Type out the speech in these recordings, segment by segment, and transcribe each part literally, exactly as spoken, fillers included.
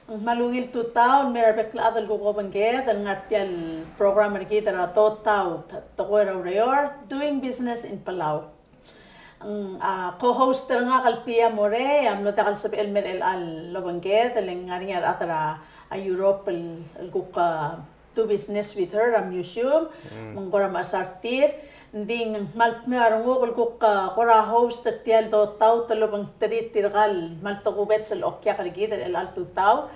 Ng kmal ungil tutau el mei er a rebek el chad el kuk obengked el ngar tia el program er kid er a Dotau, Tekoi er a Ureor, Doing Business in Palau. Ng, a, co-host er ngak el Pia Morei, a mlo diak el sebechel el mei er chelecha el obengked, e le ng ngar er ngii a rechad er a, a, Europe el, el kuk, a, do business with her er a museum, me ng kora mechas er tir. Ng di ng kmal dmeu a renguk el kuk, a, kora host er tia el Dotau, te lobengterir tirka el kmal tokubets el okiak er kid er chelecha el tutau.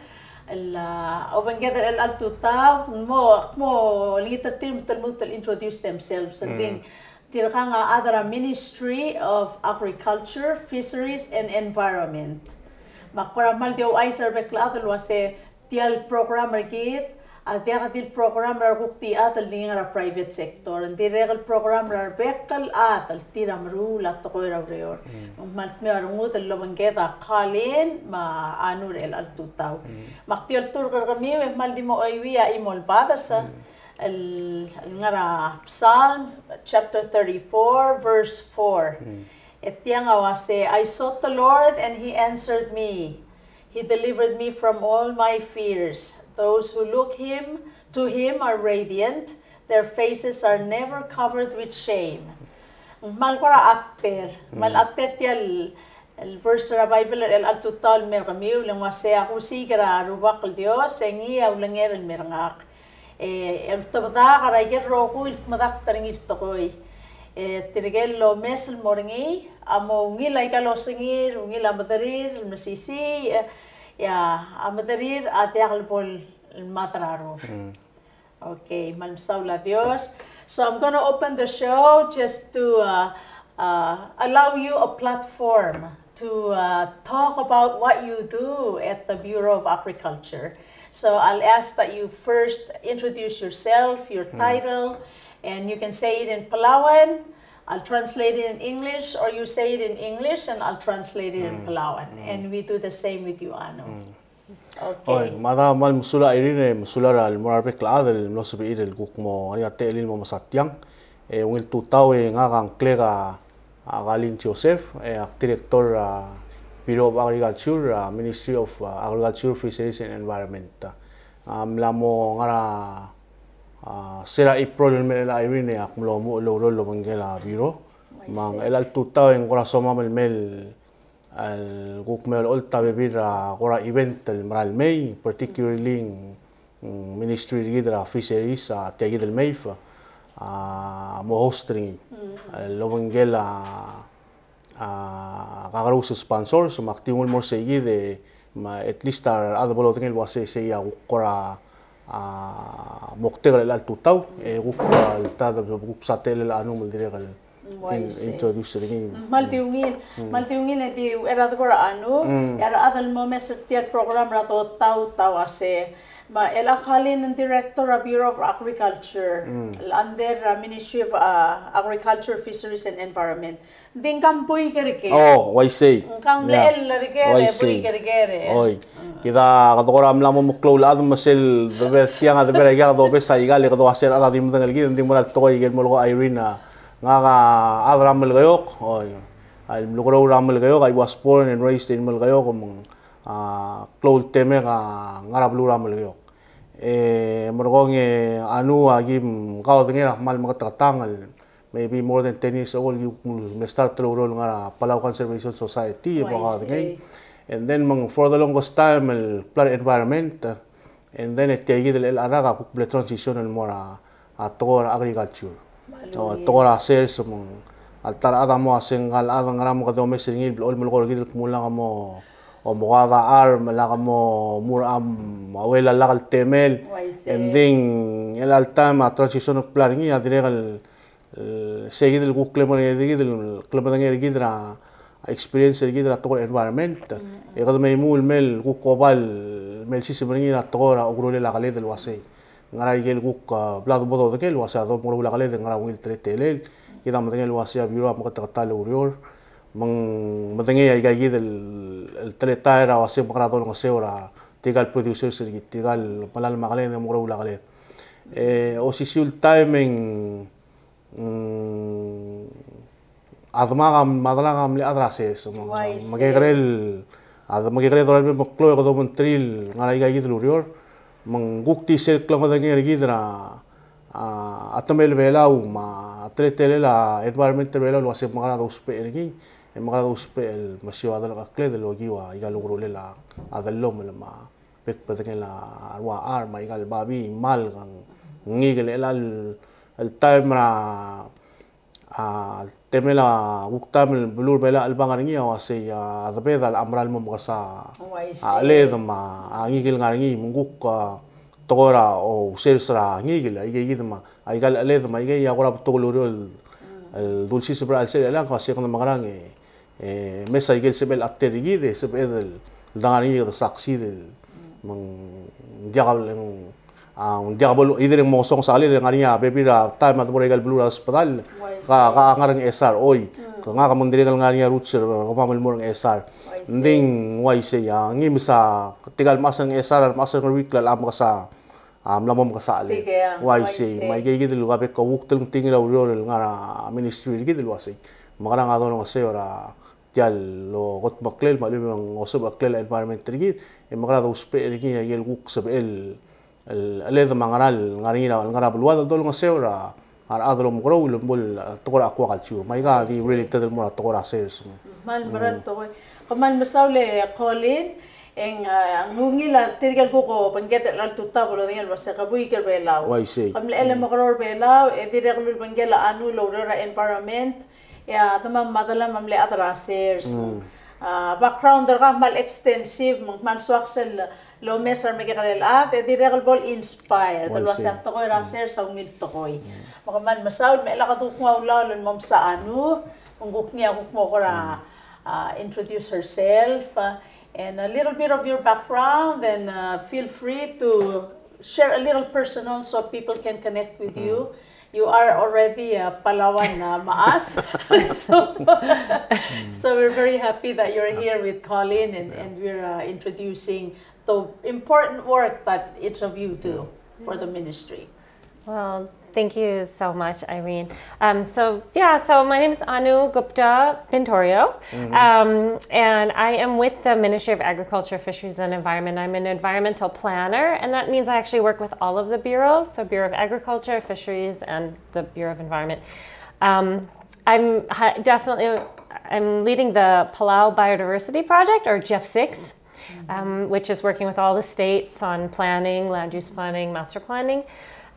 El, a, obengked er chelecha el tutau, mo, mo olengit er tir me te lmuut el introduce themselves. Ng di tirka a chad er a Ministry of Agriculture, Fisheries and Environment. Me ak kora kmal di ouchais er a rebek el chad el uase tia el program er kid a diak di el program er a rekuk di chad el di ngar er a private sector. Ng dirrek el program er a rebek el chad el tir a meruul a tekoi er a ureor. Me ng kmal dmeu a rengud el lobengked a Colin me a Anu er chelecha el tutau. Me ak di olturk er kemiu e kmal di mo chuieuii a chimo el bades el, el ngar er a Psalm chapter thirty-four, verse four. E tiang a uase, "I sought the Lord and he answered me. He delivered me from all my fears. Those who look him, to him are radiant. Their faces are never covered with shame." Ng kmal kora ater, kmal ater tia el el verse er a Bible er chelecha el tutau el mei er kemiu, le ng uase, "A kusiik er a Rubak el Dios, e ngii a ulenger el mei er ngak. E, e ultebedak er a ikel rokui el dmedakt er ngii el tekoi. E tirke el omes el mo er ngii a mo ungil aika el osengir, ungil a mederir el mesisiich, e, e a mederir a diak el bo el mad er a rur." Okay, kmal mesaul a Dios. So I'm gonna open the show just to, uh, uh, allow you a platform to, uh, talk about what you do at the Bureau of Agriculture. So I'll ask that you first introduce yourself, your title, and you can say it in Palauan. I'll translate it in English, or you say it in English and I'll translate it in Palauan. And we do the same with you, Anu. Okay. Oi, me a da kmal mesulang a Irene, e mesulang er a le mo er a rebek el chad el mlo sebechir el kuk mo ngar er ngii a techellir el mo mesa tiang. E ungil tutau e ngak a ngklek a, a Kalin Joseph, e ak director er a Bureau of Agriculture, a Ministry of, a, Agriculture, Fisheries and Environment. A mla mo ngar er a, a, se er a April el mei er chelecha el Irene e ak mlo muchel el oureor el obengkel a bureau. Me ng chelecha el tutau e ng kora somam el mei el el kuk mei el olecholt a bebil er a kora event el mera el mei, particularly ng, ng ministry er kid er a fisheries, a tia kid el MEIF, a mo host er ngii. El obengkel a, a kakerous el sponsors, me ak di nguu el mo er sei kid e, me at least a rechad a bo lodengei el uase sei a kuk kora a moktek er chelecha el tutau, e kuk, a, el ta de kuk sa techellel a Anu me ng dirrek el in-, introduce er ngii. Kmal di ungil, kmal di ungil e di er a debo er a Anu, e a rechad el mo omes er tia el program er a Dotau, tau a se. Me el a Kalin a director er a Bureau of Agriculture, el under er a Ministry of, a, Agriculture, Fisheries and Environment. Ng di ngkang buik er ker. Oh, uaisei. Ngkang mlechell er ker, e buik er ker. Oi. Kid a kede kora mla mo meklou el chad me sel debe er tiang a debe er aika kede obes aika le kede ua se er a chad a di medengei el kid, ng di mera el tekoi aike el mo lekoi a Irene a ngak a chad er a Melekeok. Oi. A mlukerou er a Melekeok, I was born and raised in Melekeok, me ng, a, klou el temek a ngar er a beluu er a Melekeok. E merekong e Anu a kim kaodengei er a kmal meketeketang el maybe more than ten years ago, el ki kuk mle start el oureor el ngar er a Palau Conservation Society, e bo kaodengei. And then me ng for the longest time el kbla er a environment, and then e tia kid el chelecha el rak a kuk mle transition el mo er a, a tekoi er a agriculture. O, tekoi er a sales me ng, a le ta er a chad a mo ua se ngka el chad ngera me kede omes er ngii el blechoel el melekoi er kid el kmo lak mo, o mo kede arm, lak mo mur a, a uel a lak el temel. And then chelecha el time a transition el kbla er ngii a dirrek el, e, sei kid el kuk klemedengei er kid, el klemedengei er kid er a experience er kid er a tekoi er a environment. E kede mei muu el mei el kuk oba el mei el siseb er ngii er a tekoi er a okerulel a keled el uasei. Ngera ikel kuk, a, bla debo dodengei el uasei a domekeroul a keled e ngera ungil teletelel. Kid a medengei el uasei a bureau a meketeketang el oureor. Me ng medengei aika kid el, el teletael er a uasei me kera dolengeseu er a tirka el producers er kid, tirka el melalem a keled e omekeroul a keled. E, osisiu el time e ng Mm, a demak a, me a demak a mle chad er a sers, me ng, me ng kekerei el A de mekekerei a dorael el meklou e kede obengterir el ngar er aika kid el ureor, me ng kuk di sel klengedengei er kid er a, a, a temel Belau me a teletelel a environment er Belau el uasei mekera dousbech er ngii, e mekera dousbech el mesiou a delengchekled el okiu aika el ukerulel a dellomel me a bek el bedengel a rua char me aika el babii, malk, ng ngikel. Chelecha el taem er a, a, temel a kuk taem el beluu er Belau a chelebangel er ngii a uasei a debed a locha mera el mo mekesai a cheled me a ngikel el ngar er ngii, me ng kuk, a, tekoi er a ousers er a ngikel, aike kid me aika el cheled me aikei a kora betok el ureor el dulsiseb er a chelsel er chelechang, a uasei kede mekerang e e, mes aike el sebechel a ter er kid, e sebeched el dengar er ngii e kede succeed el, me ng diak el, a, ng diak bo el, either e ng mo ngesonges a cheled e ngar er ngii a bebil er a taem a debo er aika el beluu er a hospital, ka, ka ngar er a Ngchesar, oi. Ke ngak me ng dirrek el ngar er ngii a roots er kemam el mo er a Ngchesar. Ng di ng uaisei, a, ngii me sa, tirka el mechas er a Ngchesar, mechas er a Ngeruikl a locha mekesai a, mla mo mekesai a cheled. Uaisei, me aike kid el ua bek el kuk telengtengil a ureor el ngar er a ministry er kid el uasei mekerang a dolengeseu er a tia el okedmeklel me a lechub e ng osebecheklel a environment er kid, e mekera dousbech er ngii aike el kuk sebechel el, el cheled me a ngera el ngar er ngii el ngar er a beluad el dolengeseu er a rechad el omekeroul el bo el tekoi er a aquaculture. Me aika di related el mo er a tekoi er a sers. Kmal mera el tekoi. Kmal mesaul e Colin, e ng, a, ng ungil a tirke el kuk obengked er chelecha el tutau bo lodengei el uasei ke buik er Belau. Uaisei. Ke mlechell e mekeroul er Belau, e dirrek el ulebengkel a Anu el oureor er a environment, e a demam me a delam a mle chad er a sers. A, background er kau a kmal extensive, me ng kmal soak sel lomes er a remekekerei el chad, e dirrek el bo el inspired el uasei a tekoi er a sers a ungil tekoi. Me kmal mesaul, me chelecha kede kuk nguu a ulaol el mo mesa Anu, me ng kuk ngii a kuk mo kora, uh, introduce herself, uh, and a little bit of your background, and, uh, feel free to share a little personal so people can connect with you. You are already a Palauan, uh, mechas. So, so we're very happy that you're here with Colin, and, and we're, uh, introducing the important work that each of you do for the ministry. Well, thank you so much, Irene. Um, so, yeah, so my name is Anu Gupta Pintorio, um, and I am with the Ministry of Agriculture, Fisheries, and Environment. I'm an environmental planner, and that means I actually work with all of the bureaus, so Bureau of Agriculture, Fisheries, and the Bureau of Environment. Um, I'm ha- definitely I'm leading the Palau Biodiversity Project, or GEF six, um, which is working with all the states on planning, land use planning, master planning,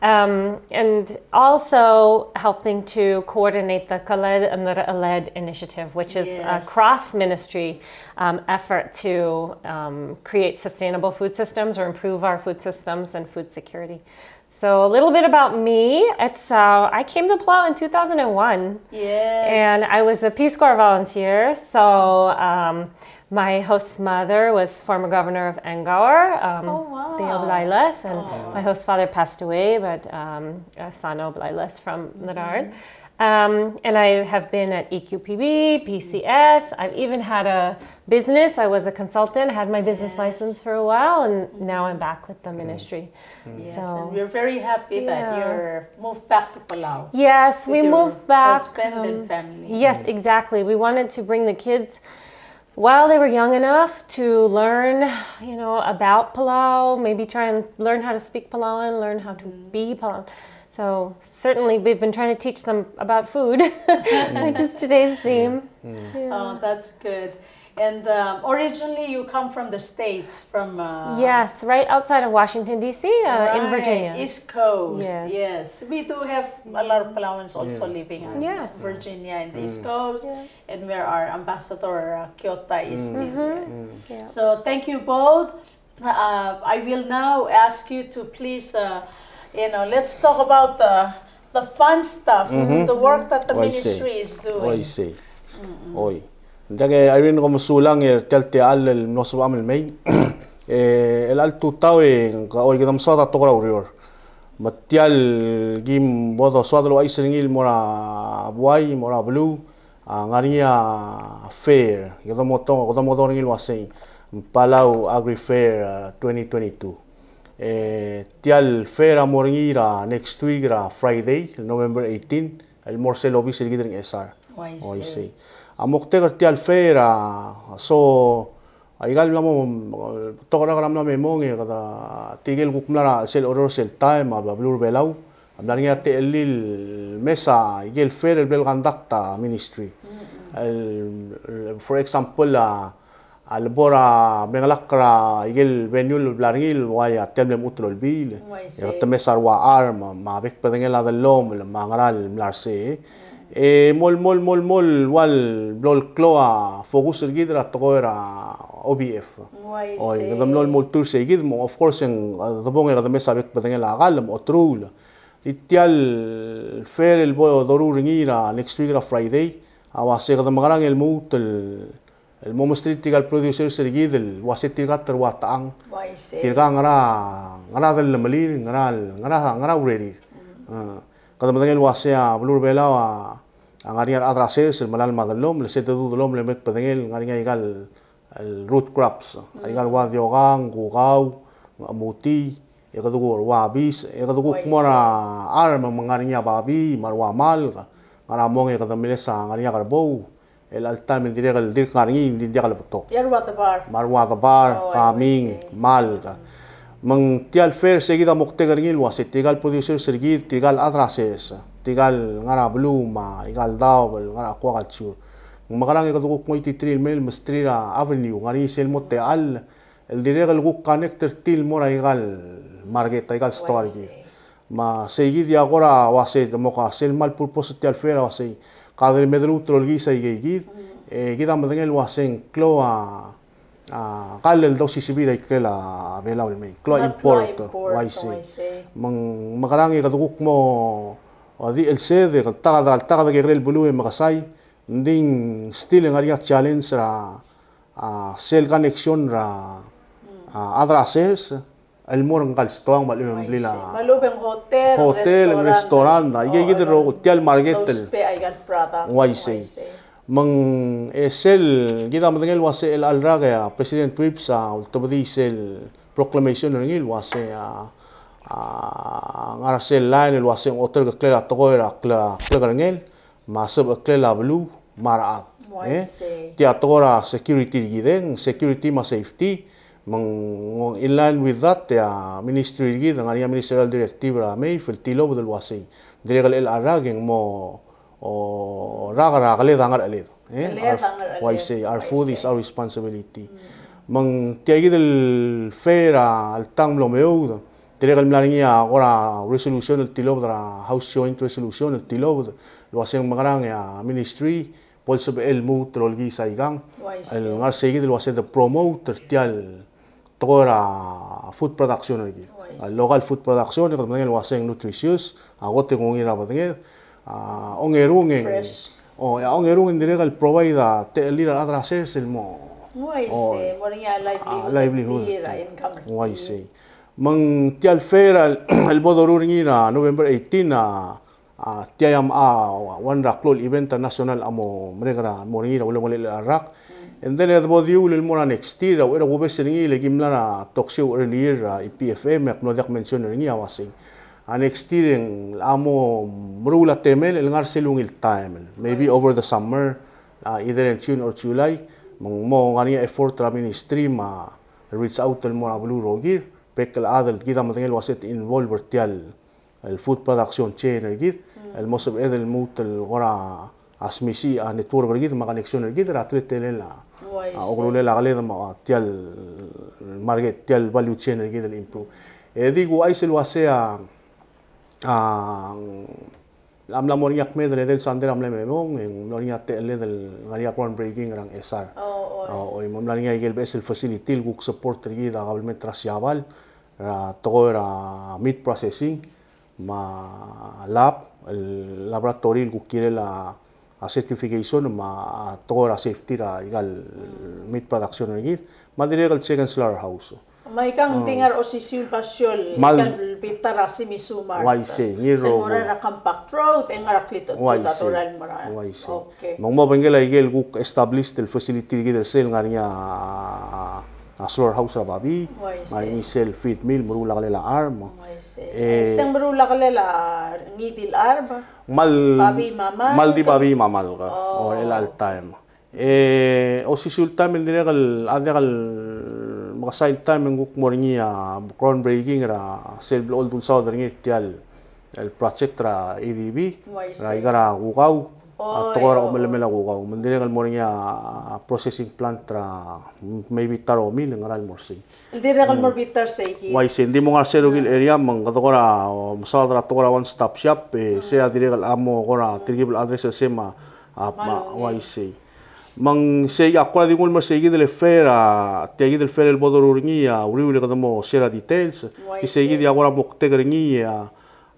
um, and also helping to coordinate the Keled and the Re'eled initiative, which is a cross-ministry, um, effort to, um, create sustainable food systems or improve our food systems and food security. So a little bit about me. It's, uh, I came to Palau in two thousand one. Yes. And I was a Peace Corps volunteer. So, um, my host's mother was former governor of Angaur, um, Deo Blailes, and my host father passed away, but, um, uh, Sano Blailes from Ngarard. Um, and I have been at E Q P B, P C S. I've even had a business. I was a consultant, had my business license for a while, and now I'm back with the ministry. Yes, so, and we're very happy that you're moved back to Palau. Yes, we moved back, husband and, um, family. Yes, exactly. We wanted to bring the kids while they were young enough to learn, you know, about Palau, maybe try and learn how to speak Palauan, learn how to be Palauan. So certainly we've been trying to teach them about food, which is today's theme. Yeah. Oh, that's good. And, um, originally you come from the States, from, uh, yes, right outside of Washington, D C, uh, in Virginia. East Coast, yes. We do have a lot of Palauans also living in Virginia, in the East Coast, and where our ambassador, uh, Kyota is still here. So thank you both. Uh, I will now ask you to please, uh, you know, let's talk about the, the fun stuff, the work that the ministry is doing. Oi. Ng diak, e Irene, ke mesulang er tia el techall el mlo sebecham el mei. E chelecha el tutau e, oi, kede mesaod a tekoi er a ureor. Me tia el kim bo dosaod el ouchais er ngii el mo er a buai, mo er a beluu, a, ngar er ngii a fair, kede mo tong, kede mo dongii el uasei Palau Agri Fair, a, twenty twenty-two. E tia el fair a mo er ngii er a next week er a Friday, November eighteen, el mo er sel obis er kid er a Ngchesar. Uaisei. A moktek er tia el fair a so Aika el mla mo, betok er a rak er a mla me mong e kede, tirke el kuk mla er a sel oror sel taem, a beluu er a Belau a mla er ngii a techellir el mesa, aike el fair el bla leconduct a ministry. El, for example, a, a lebo er a mengelakl er aike el venue el bla er ngii el ua tia el mle mechut el olbiil. E kede mesa er a ua charm, me a bek el bedengel a dellomel, me a ngera el mla er sei. E mol, mol, mol, mol, ua el blo el klou a focus er kid er a tekoi er a O B F. Oi, kede mlo el mol tour sei kid, me of course, e ng, e, debong e kede mesa a bek el bedengel a kall, me a oteruul. Di tia el fair el bo doruul er ngii er a next week er a Friday, a ua se kede mekerang el lmuut el, el mo mesterir tirka el producers er kid el ua se tirka te rua techang. Tirka ngera, ngera dellemelir, ngera, ngera, ngera urerir. E, kede medengei el ua se a beluu er a Belau a, a ngar er ngii a rechad er a sers el melalem a dellomel, le se dedu dellomel e me kbedengei el ngar er ngii a ika el el root crops, aika el ua diokang, kukau, ngechemutii, e kede kuk ua bis, e kede kuk mo er a charm me ng ngar er ngii a babii, me a rua malk, ngar a mong e kede miles a ngar er ngii a kerbou, el all time e ng dirrek el dirk ngar er ngii, ng di diak lebetok. Me a rua debar, kaming, malk. Me ng tia el fair se kid a moktek er ngii el ua se tirka el producers er kid, tirka el chad er a sers, tirka el ngar er a beluu me aika el daob el ngar er a aquaculture, ng mekerang e kede kuk ngoititerir el mei el mesterir a avenue, ngar er ngii sel mo techall, el dirrek el kuk connect er tir el mo er aika el market, aika el store er kid. Me sei kid a kora ua sei, te mo ka sel kmal purpose er tia el fair a ua sei, kede medeluut el olkiis aike kid, e kid a medengei el ua se ng klou a, a kall el dosisebii er a ikrel a Belau el mei. Klou a import, ua isei. Me ng mekerang e kede kuk mo, a di el sed, e kede ta, ta, ta, kekerei el beluu e mekesai, ng di ng still e ngar er ngii a challenge er a, a, sel connection er a, a, chad er a sers el mo er ngka el stoang me a lechub e ng blil a hotel, ng restaurant, a, aike kid el rokui, tia el market el. Ua isei. Me ng, e sel, kid a medengei el ua se el chelecha el rak e a President Whipps a ultebedii sel proclamation er ngii el ua se a, a, ngar er sel line el ua se ng oterekeklel a tekoi er a kle-, klekerengel, me a sebecheklel a beluu me a rechad. E? Tia tekoi er a security er kid e ng security me a safety, me ng in line with that, e a ministry er kid, ngar er ngii a ministerial directive er a MEIF el tilobed el ua sei, dirrek el chelecha el rak e ng mo, o, rak er a keled a ngerecheled. E? Ua isei, our food is our responsibility. Me ng tia kid el fair a le tang mlo meoud, dirrek el mla er ngii a kora resolution el tilobed er a House Joint Resolution el tilobed el ua se ng mekerang e a ministry bo lsebechel el lmuut el olkiis aikang el ngar sei kid el ua se de promote er tia el tekoi er a food production er kid. A local food production, e kede medengei el ua se ng nutritious, a kot e ng ungil er a bedenged, a ongerung e ng, o, a ongerung e ng dirrek el provide a techellir a rechad er a sers el mo. Ua isei, mo er ngii a livelihood. Ua isei. Me ng tia el fair el, el bo doruul er ngii er a November eighteen, a, a, tia a, a, one er a klou el event er a national a mo merek er a, mo er ngii er a ulebengelel a rak. And then e de bo diul el mo er a next year, a uchei er a kubes er ngii, le ki mla er a talk show earlier er a E P F M, e ak mlo diak mention er ngii a ua sei, a next year e ng locha mo meruul a temel el ngar sel ungil taem, maybe over the summer, a, either in June or July, me ng mo ngar er ngii a effort er a ministry me a reach out el mo er a beluu el rokir, bek el chad el kid a medengei el ua se te involve er tia el el food production chain er kid, el mo sebeched el lmuut el kora smisichii a network er kid me a connection er kid er a teletelel a, a okerulel a keled me a tia el market, tia el value chain er kid el improve. E di kuchais el ua se a, a, a mla mo er ngii a kmeed el edei el sandei er a mle me mong, e ng mlo er ngii a techelled el ngar er ngii a groundbreaking er a Ngchesar. A, oi, me ng mla er ngii a ikel beches el facility el kuk support er kid a kabelment er a Siabal er a tekoi er a meat processing, me a lab, el laboratory el kuk kirel a, a certification, me a tekoi er a safety er a ikal meat production er kid, me a dirrek el chicken slaughterhouse. Me aikang ng di ngar er a osisiu el basio el ikal bita er a Simi Sumar. Uaisei, ngii el rokui. Se mo er a compact road, e ngar er a klito. Uaisei. Uaisei. Okay. Me ng mo obengkel a ikel kuk established el facility er kid er sel ngar er ngii a, a slaughterhouse er a babii, ngar er ngii sel feed mill, meruul a kelel a charm. Uaisei. E, se ng meruul a kelel a ngii di el charm? Kmal, babii me a malk. Kmal di babii me a malk, o, el all time. E osisiu el taem e ng dirrek el, a diak el mekesai el taem e ng kuk mo er ngii a groundbreaking er a sel blechoel dulsaod er ngii er tia el, el project er a ADB, er a ikal kukau, a tekoi er a omelemel a kukau. Me ng dirrek el mo er ngii a processing plant er a maybe ta er a omil, ngera el mo er sei. El dirrek el mo er a bita er seikid. Uaisei, ng di mo ngar er se el rokui el area me ng kede kora, o, mesaod er a tekoi er a one stop shop, e sei a dirrek el mo kora tirkib el address er sei me a, a, me a, uaisei. Me ng sei a kora di nguu el mo er seikid el fair, a, tia kid el fair el bo doruul er ngii a uriul e kede mo share a details. Uaisei. Seikid a kora moktek er ngii a,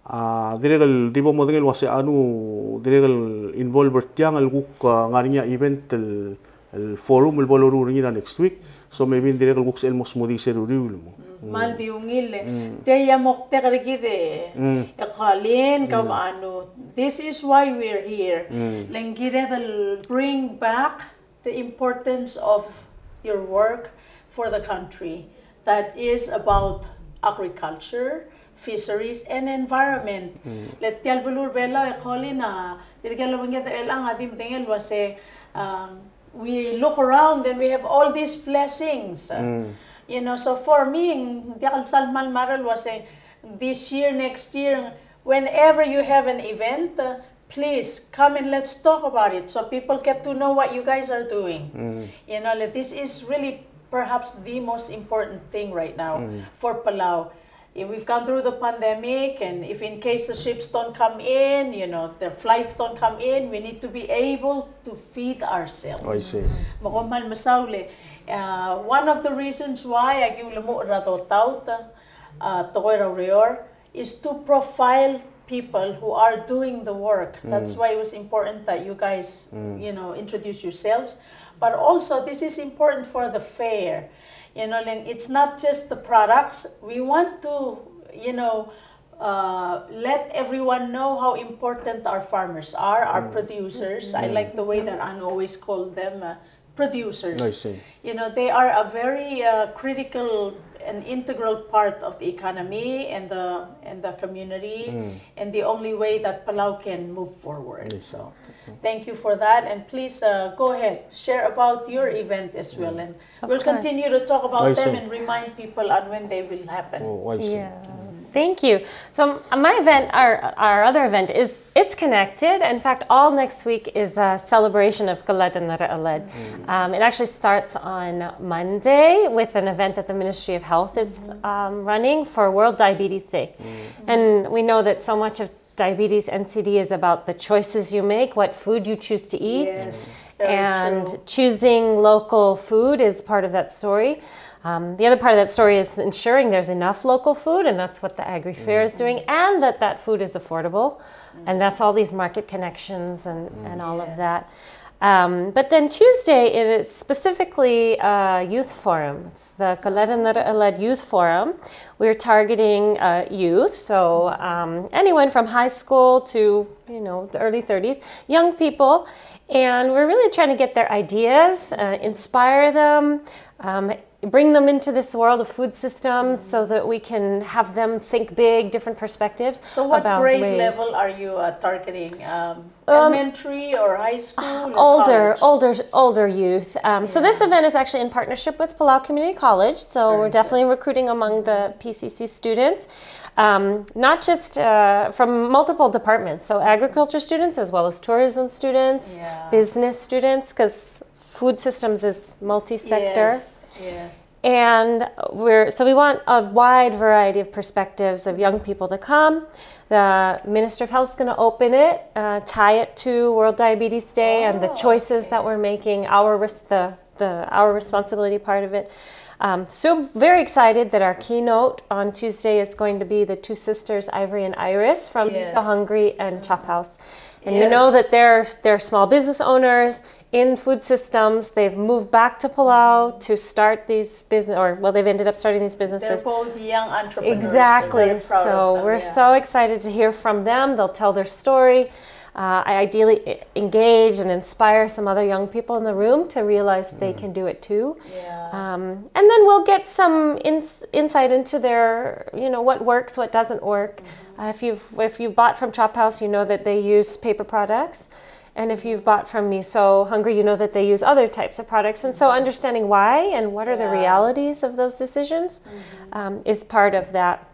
a, dirrek el di bo modengei el uase a nu dirrek el involve er tiang el kuk, a, ngar er ngii a event el, el forum el bo loruul er ngii er a next week. So maybe ng dirrek el kuk sel mo smodii sel uriul el mo. Mm, kmal di ungil e. Mm. Tia a moktek er kid e, mm, e Colleen, kau me a nu. This is why we're here. Mm. Le ng kired el bring back the importance of your work for the country that is about agriculture, fisheries, and environment. Mm. Le tia el beluu er a Belau e Colleen a, tirke el obengked er chelechang a di medengei el uase, um, we look around and we have all these blessings. Mm. You know, so for me, ng diak el sal kmal mera el uase this year, next year, whenever you have an event, uh, please come and let's talk about it so people get to know what you guys are doing. Mm. You know, like, this is really perhaps the most important thing right now, mm, for Palau. If we've gone through the pandemic, and if in case the ships don't come in, you know, the flights don't come in, we need to be able to feed ourselves. I see. Me kom kmal mesaul e, uh, one of the reasons why aki ulemuchel er a Dotaut, uh, tekoi er a ureor, is to profile people who are doing the work. That's, mm, why it was important that you guys, mm, you know, introduce yourselves. But also, this is important for the fair. You know, like, it's not just the products. We want to, you know, uh, let everyone know how important our farmers are, our, mm, producers. I, mm, like the way that Anne always called them, uh, producers. I see. You know, they are a very, uh, critical and integral part of the economy and the, and the community, mm, and the only way that Palau can move forward. I see. So, okay, thank you for that, and please, uh, go ahead, share about your event as well, mm, and we'll continue to talk about them and remind people on when they will happen. Oh, I see. Yeah. Thank you. So, um, my event, our, our other event is, it's connected. In fact, all next week is a celebration of Keled er a Ngercheled. Mm. Um, it actually starts on Monday with an event that the Ministry of Health is, um, running for World Diabetes Day. Mm. And we know that so much of diabetes N C D is about the choices you make, what food you choose to eat, yes, very and true. Choosing local food is part of that story. Um, the other part of that story is ensuring there's enough local food, and that's what the Agri Fair is doing, and that that food is affordable, and that's all these market connections and, and all of that. Um, but then Tuesday, it is specifically a youth forum. It's the Keled er a Ngercheled Youth Forum. We're targeting, uh, youth, so, um, anyone from high school to, you know, the early thirties, young people, and we're really trying to get their ideas, uh, inspire them, um, bring them into this world of food systems so that we can have them think big, different perspectives. So what about grade level are you, uh, targeting? Um, elementary or high school or older, college? Older, older youth. Um, so this event is actually in partnership with Palau Community College, so we're definitely recruiting among the P C C students, um, not just, uh, from multiple departments, so agriculture students as well as tourism students, business students, 'cause food systems is multi-sector. Yes, yes. And we're, so we want a wide variety of perspectives of young people to come. The Minister of Health is gonna open it, uh, tie it to World Diabetes Day and the choices that we're making, our res-, the, the, our responsibility part of it. Um, so very excited that our keynote on Tuesday is going to be the two sisters, Ivory and Iris, from Miso Hungry and Chop House. And you know that they're, they're small business owners in food systems. They've moved back to Palau to start these business, or, well, they've ended up starting these businesses. They're both young entrepreneurs. Exactly. So we're so excited to hear from them. They'll tell their story. Uh, I ideally e-, engage and inspire some other young people in the room to realize they can do it too. Yeah. Um, and then we'll get some ins-, insight into their, you know, what works, what doesn't work. Uh, if you've, if you've bought from Chop House, you know that they use paper products. And if you've bought from Me So Hungry, you know that they use other types of products. And so understanding why and what are the realities of those decisions, um, is part of that.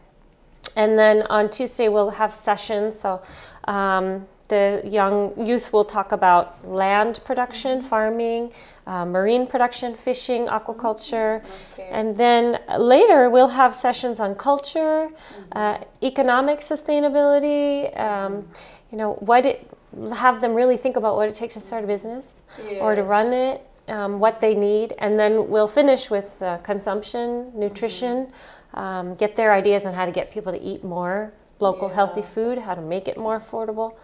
And then on Tuesday, we'll have sessions. So, um, the young youth will talk about land production, farming, uh, marine production, fishing, aquaculture. Okay. And then later, we'll have sessions on culture, uh, economic sustainability, um, you know, what it, have them really think about what it takes to start a business or to run it, um, what they need, and then we'll finish with, uh, consumption, nutrition, um, get their ideas on how to get people to eat more local healthy food, how to make it more affordable,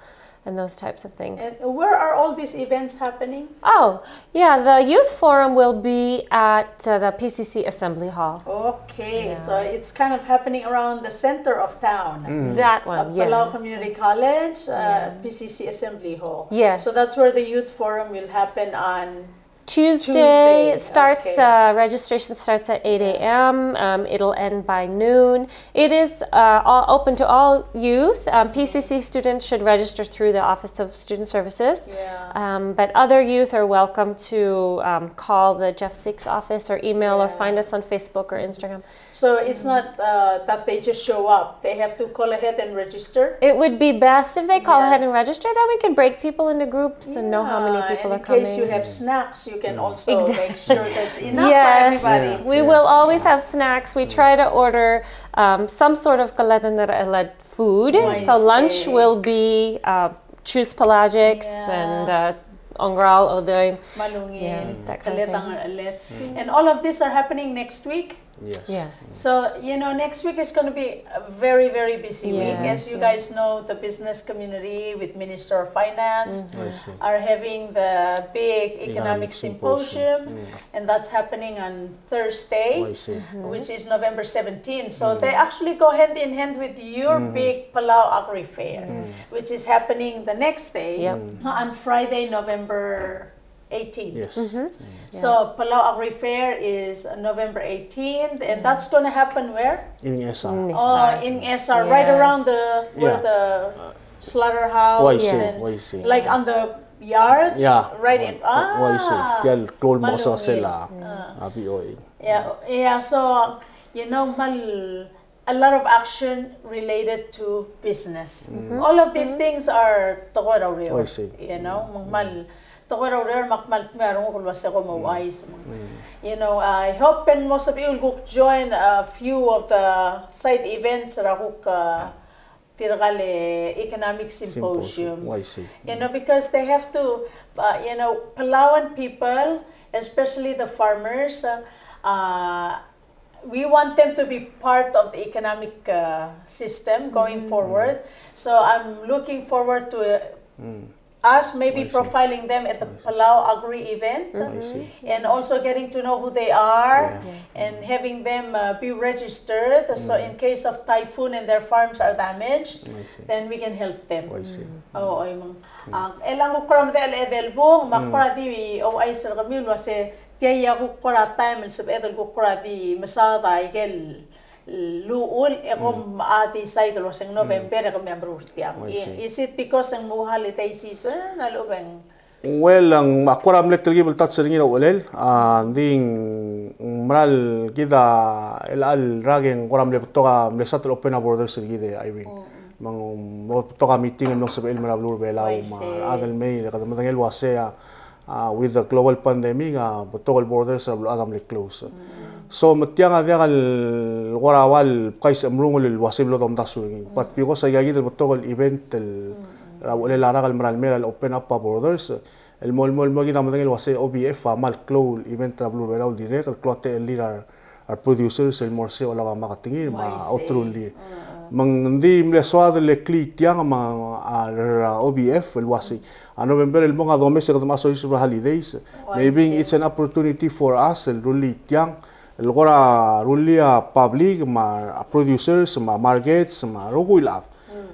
and those types of things. And where are all these events happening? Oh, yeah, the youth forum will be at, uh, the P C C Assembly Hall. Okay, so it's kind of happening around the center of town. That one, yes. Palau Community College, uh, P C C Assembly Hall. Yes. So that's where the youth forum will happen on Tuesday. Tuesday, it starts, okay. Uh, registration starts at eight a m. Um, it'll end by noon. It is, uh, all, open to all youth. Um, P C C students should register through the Office of Student Services. Yeah. Um, but other youth are welcome to, um, call the Jeff Six office or email or find us on Facebook or Instagram. So it's not, uh, that they just show up. They have to call ahead and register? It would be best if they call ahead and register. Then we can break people into groups and know how many people are coming. Yeah, and in case you have snacks, you can also make sure there's enough for everybody. Yes, we will always have snacks. We try to order, um, some sort of keletengercheled food. So lunch will be, uh, choose pelagics and, uh, ongeral, odoim. Malungil, that kind of thing. And all of these are happening next week? Yes. Yes. So, you know, next week is gonna be a very, very busy week. Yes. As you guys know, the business community with Minister of Finance are having the big economic symposium, and that's happening on Thursday, which is November seventeen. So they actually go hand in hand with your big Palau Agri Fair, which is happening the next day, on Friday, November eighteen. Yes. So Palau Agri Fair is November eighteenth, and that's gonna happen where? In Ngchesar. Oh, in Ngchesar, right around the, where the slaughterhouse and, like, on the yard? Yeah. Right in, ah, tia el klou el mo sel a, a B O A. Yeah, yeah, so, you know, mal a lot of action related to business. All of these things are tekoi er a ureor, you know, me ng kmal tekoi er a ureor me ak kmal dmeu a renguk el uase kom ouchais. You know, I hope e ng mo sebechir el kuk join a few of the side events er a kuk, uh, tirka el economic symposium. You know, because they have to, uh, you know, Palauan people, especially the farmers, uh, uh, we want them to be part of the economic, uh, system going forward. So I'm looking forward to, uh, us maybe profiling them at the Palau Agri event and also getting to know who they are and having them, uh, be registered. So in case of typhoon and their farms are damaged, then we can help them. Oh, oi, mang. Ah, e le ng kuk kora medechel a edei el bung, me ak kora di ouchais er kemiu el uase tia a kuk kora taem el sebeched el kuk kora di mesaod a ikel luchul e kom a decide el uase ng November e kemiu a meruul er tiang. Is it because ng mo holiday season a lechub e ng? Well, ng, me ak kora mle telkib el touch er ngii er a uchelel, a, ng di ng meral kid a chelecha el rak e ng kora mle betok a, mle start el open a borders er kid, e Irene. Me ng mo betok a meeting el mlo sebechel el mei er a beluu er a Belau me a rechad el mei, e kede medengei el uase a, a, with the global pandemic, a, betok el borders er a beluulechad a mle close. So me tiang a diak el kora ua el bkais el mrungel el uase mlo domdasu er ngii. But because aika kid el betok el event el er a uchelel a rak el mera el mei er a le open up a borders, el mo, el mo, el mo kid a medengei el uase O B F a kmal klou el event er a beluu er a Belau el dirrek el klou a techellir a re producers el mo er sei el oba marketing me a oterulir. Me ng di mle soad el klii tiang me a, a, er a O B F el uase a November el mong a domes e kede mo soiseb er a holidays. Maybe it's an opportunity for us el rullii tiang el kora rullii a public me a producers me a markets me a rokui el chad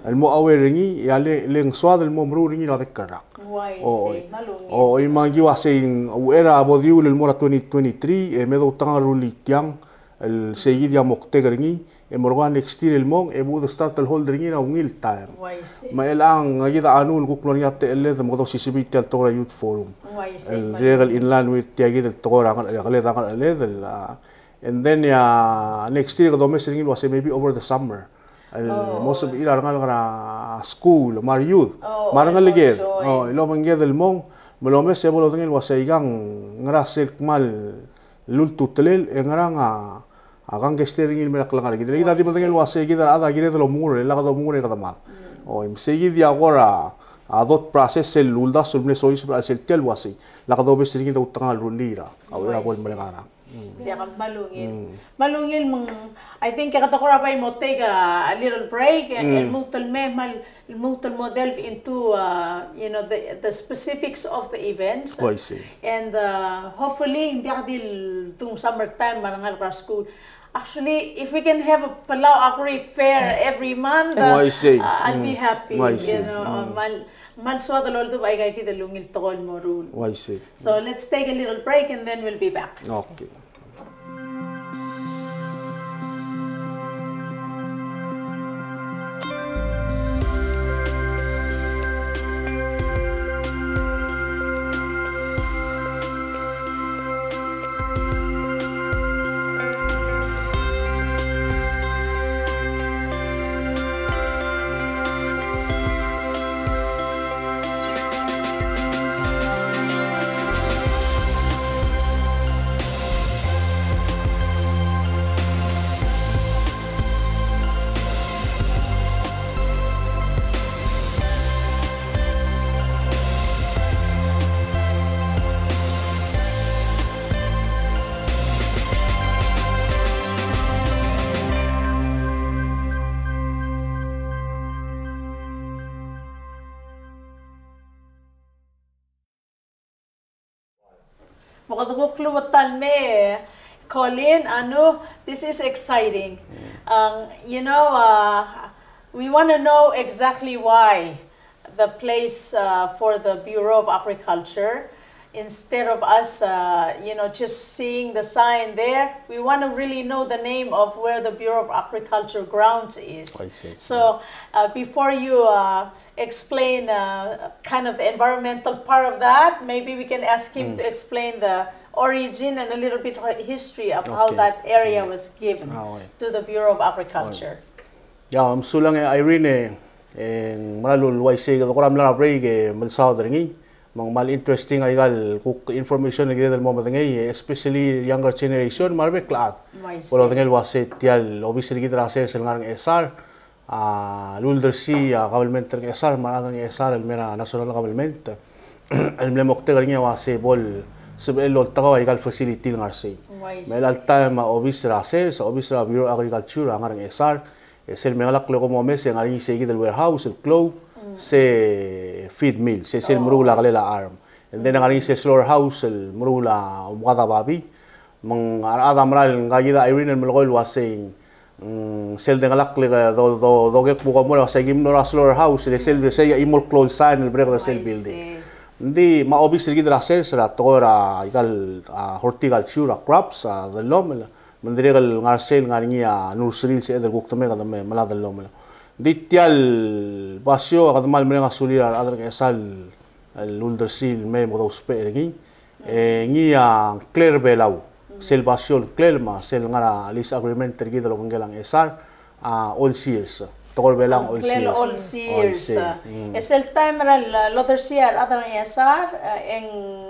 el mo aware er ngii, e a le, le ng soad el mo meruul er ngii er a bek el rak. Oi, me ng di uase ng uchei er a bo diul el mo er a twenty twenty-three e me doutekangel el rullii tiang El sei kid a moktek er ngii, e mo er ngii a next year el mong, e bo de start el hold er ngii er a ungil taem. Uaisei. Me chelechang, a kid a Anu el kuk mlo er ngii a techelled, me kede osisiu tia el tekoi er a Youth Forum. Uaisei. El dirrek el in line with tia kid el tekoi er a ngar-, a ngerecheled, a ngerecheled, el, a, and then, a, next year kede omes er ngii el uasei maybe over the summer. El mo sebechir a rengalek er a skuul, me a re youth, me a rengeleked. O, el obengked el mong, me lomes e bo lodengei el uasei ikang ngera sel kmal ultutelel, e ngerang a, a kangkei er ngii el mera el klengar er kid. E kid a di medengei el uasei kid a rechad a kired el omengur, e lak domengur e kede mad. O, me sei kid a kora, a, thought process el uldasu el mle soiseb er a chelsel tia el uasei, lak dobes er ngii e doutekangel el rullii er a, a uchei er a bo el merek a rak. Diak, kmal ungil. Kmal ungil me ng, I think kede kora bai mo take a, a little break, e, el lmuut el mei, kmal lmuut el mo delve into, uh, you know, the, the specifics of the events. Oh, I see. And, uh, hopefully, ng diak di le tung summertime me a rengalek er a skuul. Actually, if we can have a Palau Agri Fair every month, uh, I'll be happy, you know, uh, kmal, kmal soad el oldubech aika kid el ungil tekoi el mo ruul. Oh, I see. So let's take a little break and then we'll be back. Okay. Me kede kuk klou a ta el mei, Colin, Anu, this is exciting. Um, you know, uh, we want to know exactly why the place, uh, for the Bureau of Agriculture, instead of us, uh, you know, just seeing the sign there, we want to really know the name of where the Bureau of Agriculture grounds is. I see. So, uh, before you, uh, explain, uh, kind of the environmental part of that, maybe we can ask him to explain the origin and a little bit hi-, history of how that area was given to the Bureau of Agriculture. Ia, mesulang e Irene, e ng mera el uaisei, kede kora mla er a break e mle saod er ngii, me ng kmal interesting aika el kuk information el kired el mo medengei, especially younger generation, me a rebek el chad. Bo lodengei el uasei tia el obis er kid er a sers el ngar er a Ngchesar, a, el uldersii a government er a Ngchesar, me a rechad er a Ngchesar el mei er a national government, el mle moktek er ngii a uasei bo el sebechel el oltekau aika el facility el ngar sei. Me chelecha el taem a obis er a sers, a obis er a Bureau of Agriculture a ngar er a Ngchesar, e sel mengelakl e kom omes e ngar er ngii sei kid el warehouse, el klou, se feed mill, se sel meruul a kelel a charm. And then ngar er ngii se slaughterhouse el meruul a omekad a babii. Me ng a rechad a mera el ngka kid a Irene el melekoi el uasei, mm, sel dengelakl e do, do, doke kuk bo mo er a uasei kim mlo er a slaughterhouse, le sel, sel chimo el klou el sign el breked er sel building. Ng di me a obis er kid er a sers er a tekoi er aika el, a, horticulture, a crops, a, dellomel. Me ng dirrek el ngar sei el ngar er ngii a nursery el sebeched el kuk te mei, kede mei, me a dellomel. Ng di tia el basio a kede kmal mereng a sulir a rechad er a Ngchesar el uldersii el mei me kede ousbech er ngii. E ngii a ngklel er a Belau. Sel basio el ngklel me a sel ngar er a lease agreement er kid el obengkel a Ngchesar a All Sears. Tekoi er a Belau a All Sears. All Sears. E sel taem er a lodersii a rechad er a Ngchesar, e ng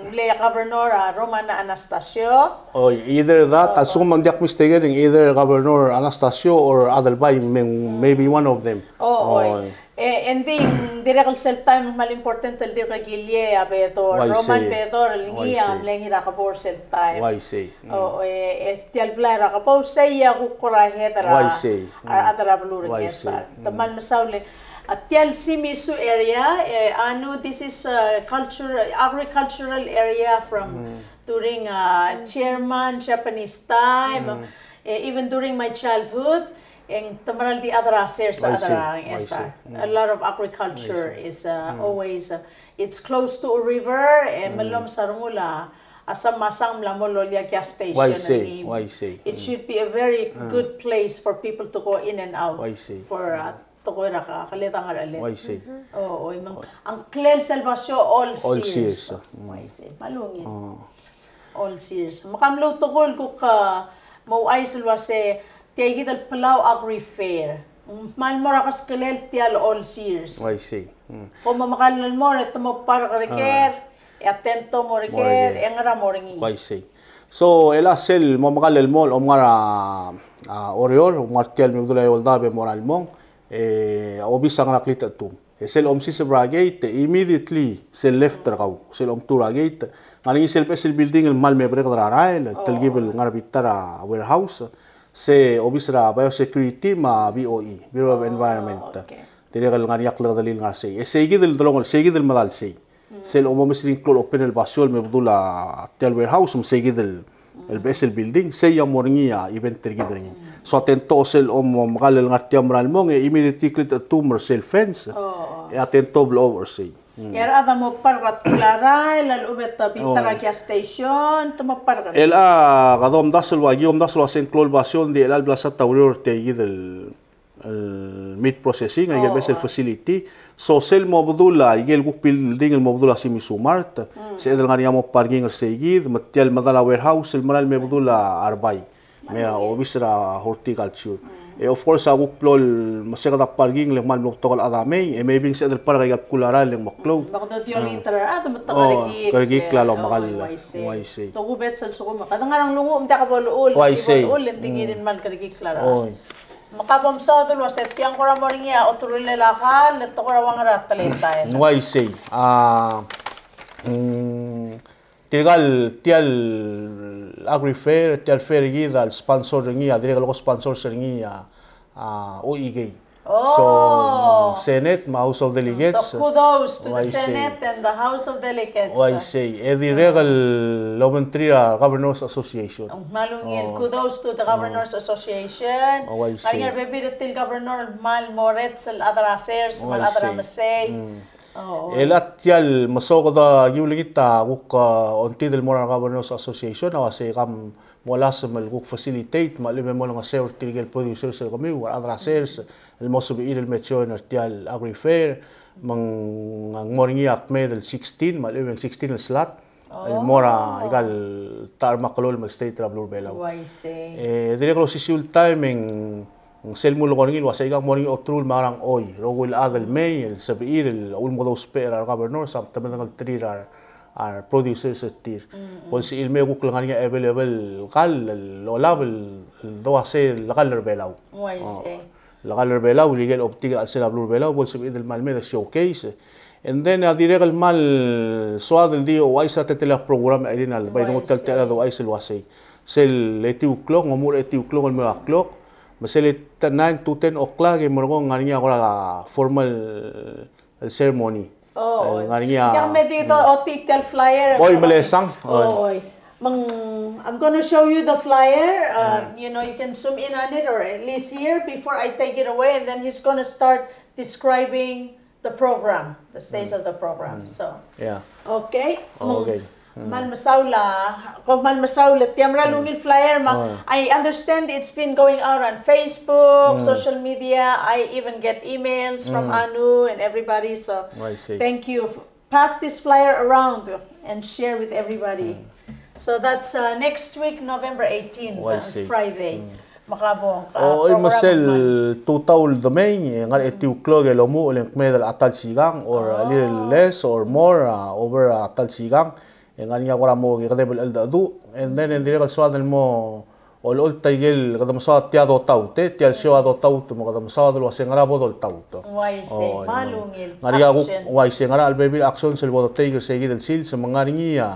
mle governor a Roman Anastasio. Oi, either that, a lsekum ng diak mistaken, either Governor Anastasio or Adelbai, maybe one of them. Oi. E, e ng di, dirrek el sel taem el kmal important el dirk kilii a Bedor. Roman Bedor, el ngii a mle ngii er a Kebou er sel taem. Uaisei. O, e, e tia el blai er a Kebou, sei a kuk kora head er a, a rechad er a beluu er a Ngchesar. Te kmal mesaul e, a tia el Simisu area, e, Anu, this is a culture, agricultural area from during, uh, German, Japanese time, e, even during my childhood, e ng te mera el di chad er a sers, chad er a Ngchesar. A lot of agriculture is, uh, always, uh, it's close to a river, e, me lomes a rengul a, a Sam Masang mla mo loia a gas station. Uaisei, er ngii. Uaisei. It should be a very good place for people to go in and out. Uaisei. For, uh, tekoi er a ka-, keled a ngercheled. Uaisei. O, oi, me ng, a ngklel sel basio All Sears. All Sears. Uaisei. Me a ungil. All Sears. Me ke mlo tekoi el kuk, uh, mo ouchais el uase tia kid el Palau Agri Fair. Ng kmal mo er a keskelel tia el All Sears. Uaisei. Kom mo mekall el mo er a te mo park er ker, e a tento mo er ker, e ngera mo er ngii. Uaisei. So, el a sel mo mekall el mo, el omngar a, a, Oreor, omngar tia el mebedul a eou el daob e mo er a lmong, e, obis a ngar er a kletechetum. E sel omsiseb er a gate, e immediately sel left er kau, sel omtuu er a gate, ngar er ngii sel beches el building el kmal me bereked er a rael, el telkib el ngar er a bita er a warehouse, se obis er a biosecurity me a B O E, Bureau of Environment. Dirrek el ngar er ngii a klekedelil el ngar er sei. E sei kid el delongel, sei kid el medal sei. Sel omomes er ngii el klou el open el basio el mebedul a tia el warehouse, me sei kid el, el beches el building, sei a mo er ngii a event er kid er ngii. So a tento sel omekall el ngar tia el mo er a lmong, e immediately kletechetum er sel fence, e a tento blechoel er sei. E a rechad a mo park er a tkul a rael, a lechub e te bita er a gas station, te mo park er. El a, kede omdasu el ua, ki omdasu el ua se ng klou el basio, ng di chelecha el bla lsat a ureor er tia kid el, el meat processing, aike el beches el facility. So sel mo bedul a, aike el kuk building el mo bedul a Simi Sumart, sebeched el ngar er ngii a mo parking er sei kid, me tia el medal a warehouse, el mera el me bedul a rebai. Me a obis er a horticulture. E of course, a kuk blo el meseked a parking, le kmal mlo betok el chad a mei, e maybe ng sebeched el park aika el bkul a rael e ng mo klou. Me kede di olengit er a rechad me te kerekikl. Kerekikl a lomekall. Uaisei. Tokubets el sekum, kede ngar er a nglunguuch me diak bo lechull, uaisei, bo lechull, e ng di kirir el kmal kerekikl a rechad. Me ka bo msaod el uase tia ng kora mo er ngii a oterulel a kall, e te kora ua ngera a teletael. Uaisei. A, mm, Tirka el, tia el Agri Fair, tia el fair er kid a sponsor er ngii, a dirrek el ko sponsor er ngii a, a, O E K. So, Senate me a House of Delegates. So, kudos to the Senate and the House of Delegates. Uaisei. E dirrek el obengterir a Governors Association. Ng kmal ungil, kudos to the Governors Association. Uaisei. Ngar er ngii a rebebil er tir el governor el kmal mo er a sers, el chad er a sers, me a chad er a mesei. El a tia el mesaod, aki ulengit a kuk, a, ongtid el mo er a Governors Association, a uase kam mo melasem el kuk facilitate, me a lechub e mo olengeseu er tirke el producers er kemiu, a rechad er a sers, el mo sebechir el me join er tia el Agri Fair, me ng mo er ngii a kmeed el sixteen, me a lechub e ng sixteen el slot, el mo er a ikal ta er a meklou el state er a beluu er a Belau. Uaisei. E dirrek el osisiu el taem e ng sel mle ko er ngii el uase ikang mo er ngii a oterul me a ngerang, oi, rokui el chad el mei, el sebechir, el ulemekedousbech er a re governors, a te medengelterir a re, a re producers er tir. Bo lsebechir el mei e kuk le ngar er ngii a available kall, el olab el, el dua se el kall er a Belau. Uaisei. Le kall er a Belau, el ikel obtik er a chelsel a beluu er a Belau, bo lsebechir el kmal mei e de showcase. And then, a dirrek el kmal soad el di ouchais a teletelel a program er ngii el bai de nguu tia el techelled el ouchais el uasei. Sel etiu el klok, ng omuchel er a etiu el klok el mo eua el klok, me sel nine to ten o'clock e merekong e ng ngar er ngii a kora formal el ceremony. Oh, el ngar er ngii a. Ng di otii tia el flyer. Oi, melesang. Oi. Me ng, I'm gonna show you the flyer. Uh, you know, you can zoom in on it or at least here before I take it away, and then he's gonna start describing the program, the stage of the program. So, yeah. Okay. Okay. Kmal mesaul a, ko kmal mesaul a tia el mera el ungil flyer me a, I understand it's been going out on Facebook, social media. I even get emails from Anu and everybody. So, thank you. Pass this flyer around and share with everybody. So that's, uh, next week, November eighteen, uh, Friday. Me ka bo, ka, oi, me sel tutau el demei, e ngar er a etiu el klok el omuchel e ng kmeed el ta el sikang, or a little less or more, a, over a ta el sikang, e ng ngar er ngii a kora mo kekedeb el cheldecheduch, and then e ng dirrek el soad el mo olecholt a ikel, kede mesaod tia dotaut, e, tia el show a dotaut, me kede mesaod el uase ngera bo doltaut. Uaisei, kmal ungil. Ngar er ngii a kuk, uaisei, ngera a lebebil el action sel bo de take er sei kid el sils, me ng ngar er ngii a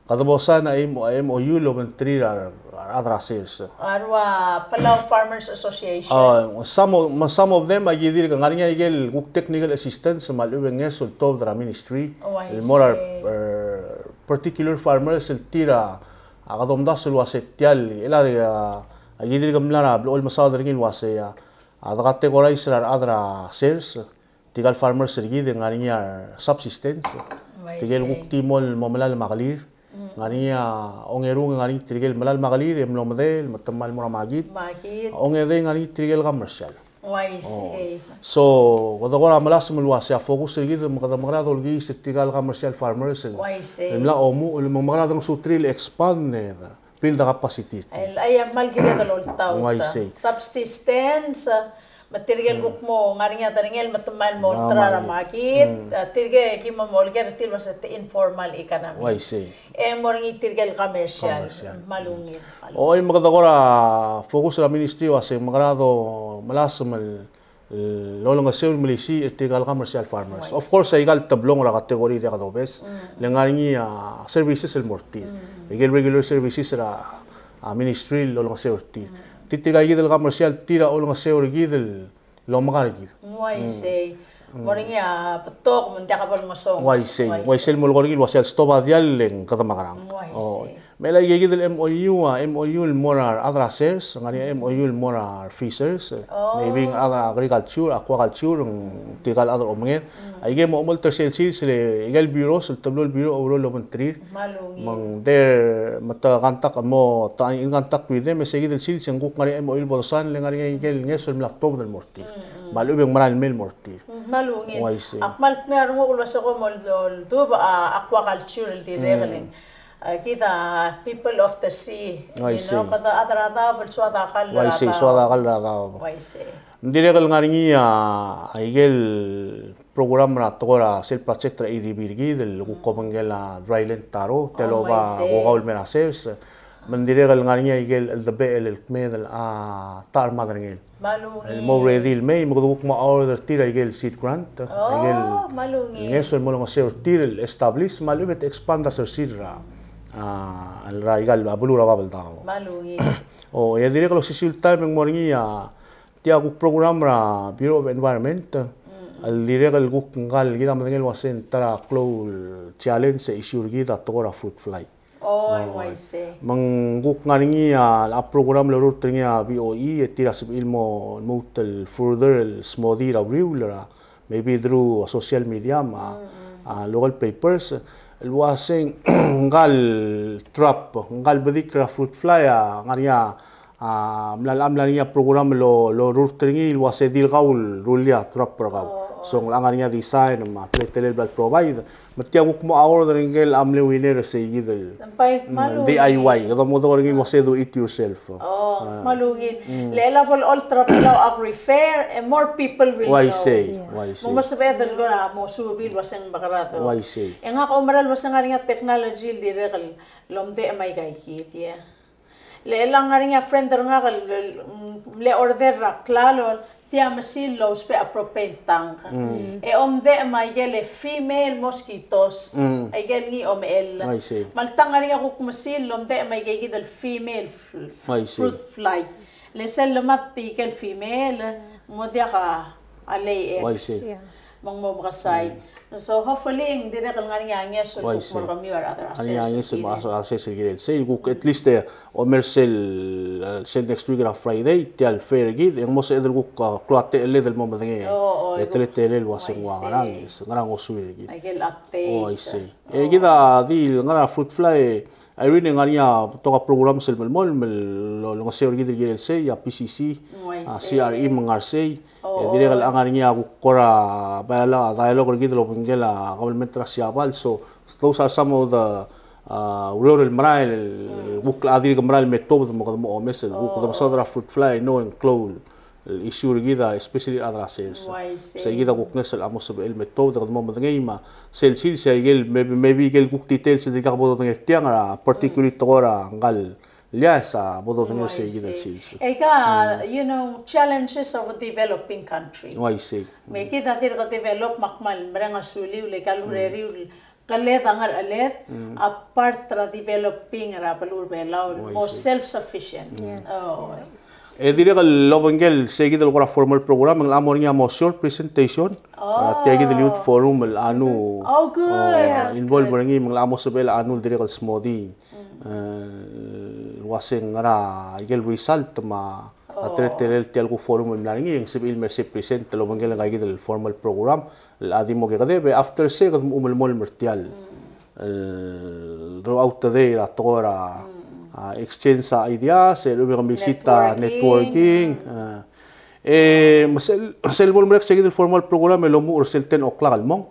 Kede bo sain a M-, M O U el obengterir a rechad er a sers. A rua Palau Farmers Association. Uh, some of, some of them, aki dirk ngar er ngii a ikel kuk technical assistance me a lechub e ng ngeso el tuobed er a ministry. Oh, I see. El mo er a, er, particular farmers el tir a, a kede omdasu el uase tia el, el a, aki dirk mla er a blechoel mesaod er ngii el uase a, a de categorize er a rechad er a sers. Tirka el farmers er kid e ng ngar er ngii a re subsistence. Tirke el kuk di mo, mo melai me a kelir. Ngar er ngii a ongerung e ngar er ngii tirke el melai me a kelir e mlo medei, me te kmal mo er a makit. Makit. A ongedei e ngar er ngii tirke el commercial. Uaisei. So, kede kora melasem el uasei a focus er kid me kede mekera dolekiis er tirka el commercial farmers el, uaisei, el mla omuchel, me ng mekera dengesuterir el expand e de build a capacity. El, a kmal kired el oltaut. Uaisei. Subsistence, me tirke el kuk mo ngar er ngii a derengel me te kmal mo olterau er a makit, a, tirke ki mo molekoi er tir el uasei te informal economy. Uaisei. E mo er ngii tirke el commercial. Commercial. Kmal ungil. Oi, me kede kora focus er a ministry el uasei mekera domelasem el, el olengeseu el melisiich er tirka el commercial farmers. Of course, aika el teblong er a category e diak dobes. Le ngar er ngii a services el mo er tir. Aike el regular services er a, a ministry el olengeseu er tir. Tirka kid el commercial tir a olengeseu er kid el lomekar er kid. Uaisei. Mo er ngii a betok me ng diak bo lengesonges. Uaisei. Uaisei el mo lekor er ngii el uasei a lstob a diall e ng kede mekerang. Uaisei. Me aike kid el M O U, a, M O U el mo er a rechad er a sers, ngar er ngii a M O U el mo er a fishers, maybe a rechad er a agriculture, aquaculture, ng tirka el chad er a omenged. Aike mo omolt er sel sils el, aike el bureaus el teblo el bureau a oureor el obengterir. Me ng di, me te contact, mo te in contact with them, e sei kid el sils e ng kuk ngar er ngii a M O U el bo design, le ngar er ngii aike el ngeso el mla tuobed el mo er tir. Me a lechub e ng merael mei el mo er tir. Kmal ungil. Uaisei. Ak kmal dmeu a renguk el uasei kom oldubech a aquaculture el dirrek el ng, a, kid a people of the sea. Uaisei. Kede chad er a daob el soad a kall er a daob. Uaisei, soad a kall er a daob. Uaisei. Ng dirrek el ngar er ngii a, aike el program er a tekoi er a sel project er a A D B er kid el kuk obengkel a dry land taro, tia el oba, uaisei, kokau el mei er a sers. Me ng dirrek el ngar er ngii aike el cheldebechel el kmeed el, a, ta er a maderngel. Kmal ungil. El mo ready el mei, me kede kuk mo award er tir aike el seed grant. Oh, aike el, kmal ungil, ngeso el mo olengeseu er tir el establish, me a lechub e te expand a sersir er a, a, el er aika el beluu er a Babeldaob. Kmal ungil. O, e dirrek el osisiu el taem e ng mo er ngii a, tia kuk program er a Bureau of Environment, el dirrek el kuk ngka el kid a medengei el uasei ng ta er a klou el challenge e issue er kid a tekoi er a fruit fly. Oh, uaisei. Me ng kuk ngar er ngii a, a program el lorurt er ngii a V O E, e tir a sebechir el mo, lmuut el further el smodii er a uriul er a, maybe through social media me a, a, local papers, el uasei ngka el trap, ngka el bedik er a fruit fly a ngar er ngii a, a, mla, mla er ngii a program el lo, lorurt er ngii el uasei di le kau el rullii a trap er kau. So ng locha ngar er ngii a design me a teletelel el bla le provide. Me tia kuk mo award er ngike el mle winner er sei kid el, mm, D I Y. Kede mo dengei er ngii el uasei do it yourself. Oh, kmal ungil. Le chelecha bo el olterau a Agri-Fair, e more people will know. Uaisei, uaisei. Me mo sebeched el kora mo subii el uasei ng mekerang. Uaisei. E ngak a oumera el uasei ng ngar er ngii a technology el dirrek el omdechem aika kid, yeah. Le chelechang ngar er ngii a friend er ngak el, el, mm, mle order er a klalo, tia mesil el ousbech a propane tank. Mm. E omdechem aike el female mosquitoes. Mm. Aike el ngii a omechell. I see. Me alta ngar er ngii a kuk mesil el omdechem aike kid el female f-, f-, I see, fruit fly. Le sel lemad tirke el female, ng mo diak a lay eggs. I see. Yeah. Me ng mo mekesai. Mm. So hopefully ng dirrek el ngar er ngii a ngeso el kuk mo er kemiu a rechad er a sers. Ngar er ngii a ngeso el kuk mo er a sers el kirel sei, kuk at least, e, omer sel, e, sel next week er a Friday, tia el fair er kid, e ng mo sebeched el kuk, e, klou a techelled el mo medengei. O, o, e teletelel el uasei ng ua ngerang, e, ngerang a osuir er kid. Aike el update. O, I see. E kid a di el ngar er a fruit fly, e, Irene, e ng ngar er ngii a betok a program sel melemolem el olengeseu er kid el kirel sei, a P C C, a C R E me ng ngar sei. E dirrek el ngar er ngii a kuk kora dialogue, dialogue er kid el obengkel a government er a Siabal. So those are some of the, uh, ureor el merael el kuk a dirk merael me tuobed me kede mo omes el kuk kede mesaod er a fruit fly, no, ng klou el issue er kid a, especially a rechad er a sers. Sei kid a kuk ngeso el a mo sebechel me tuobed e kede mo medengei me sel sils, sei aike el maybe, maybe aike el kuk details el dirkak bo dodengei er tiang er a particularly tekoi er a ngka el lias a bo dodengei er sei kid el sils. E ka, you know, challenges of a developing country. Uaisei. Me kid a dirk develop me ak kmal mereng a suliu le ka el ureriu el keled a ngerecheled a part er a developing er a beluu er a Belau el mo self-sufficient. Yes. O. E dirrek el obengkel sei kid el kora formal program, e ng locha mo er ngii a mo short presentation er a tia kid el Youth Forum el a nguu, o, involve er ngii, me ng locha mo sebechel a nguu el dirrek el smodii. E, el uasei ngera aike el result me a teletelel tia el kuk forum el mla er ngii, e ng sebechir el mer sei present el obengkel ngka kid el formal program el a di mo kekedeb, e after sei kede mo melemolem er tia el, el throughout the day er a tekoi er a, a, exchange a ideas, e lechub e ke mesit a networking. Networking. A, e, me sel, sel bo lemerek se kid el formal program e lomuchel er sel ten o'clock el mong.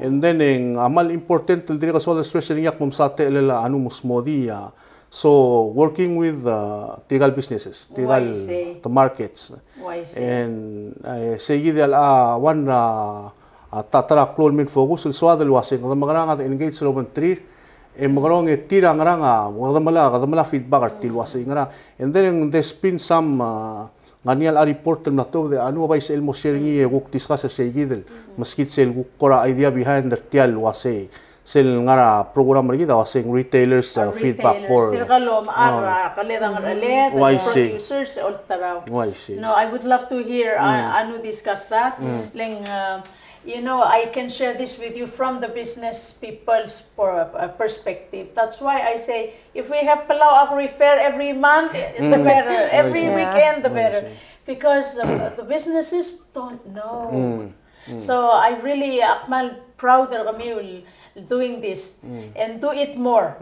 And then e ng, a, kmal important el dirrek el soad el stress er ngii a kmo msa techellel a, a, ng mo smodii a, so working with, uh, tirkal businesses, tirkal, uaisei, the markets. Uaisei. And, uh, sei kid a, a, one, uh, a, ta, ta er a klou el main focus el soad el uasei ng kede mekerang a de engage el obengterir, e mekerang e tir a ngerang a, kede melai, kede melai a feedback er tir el uasei ngerang. And then there's been some, uh, ngar er ngii a report el mla tuobed e a Anu a bai sel mo share er ngii e kuk discuss er sei kid el, meskid sel kuk kora idea behind er tia el uasei sel ngar er a program er kid a uasei ng retailers, uh, feedback board. Tirka el omechar, a, keled a ngercheled, oh, I see, producers, olterau. Oh, I see. No, I would love to hear, uh, Anu discuss that. Le ng, uh, you know, I can share this with you from the business people's per-, uh, perspective. That's why I say, if we have Palau Agri Fair every month, the better. Every weekend, the better. Because, uh, the businesses don't know. So I really, uh, kmal proud er kemiu el doing this and do it more.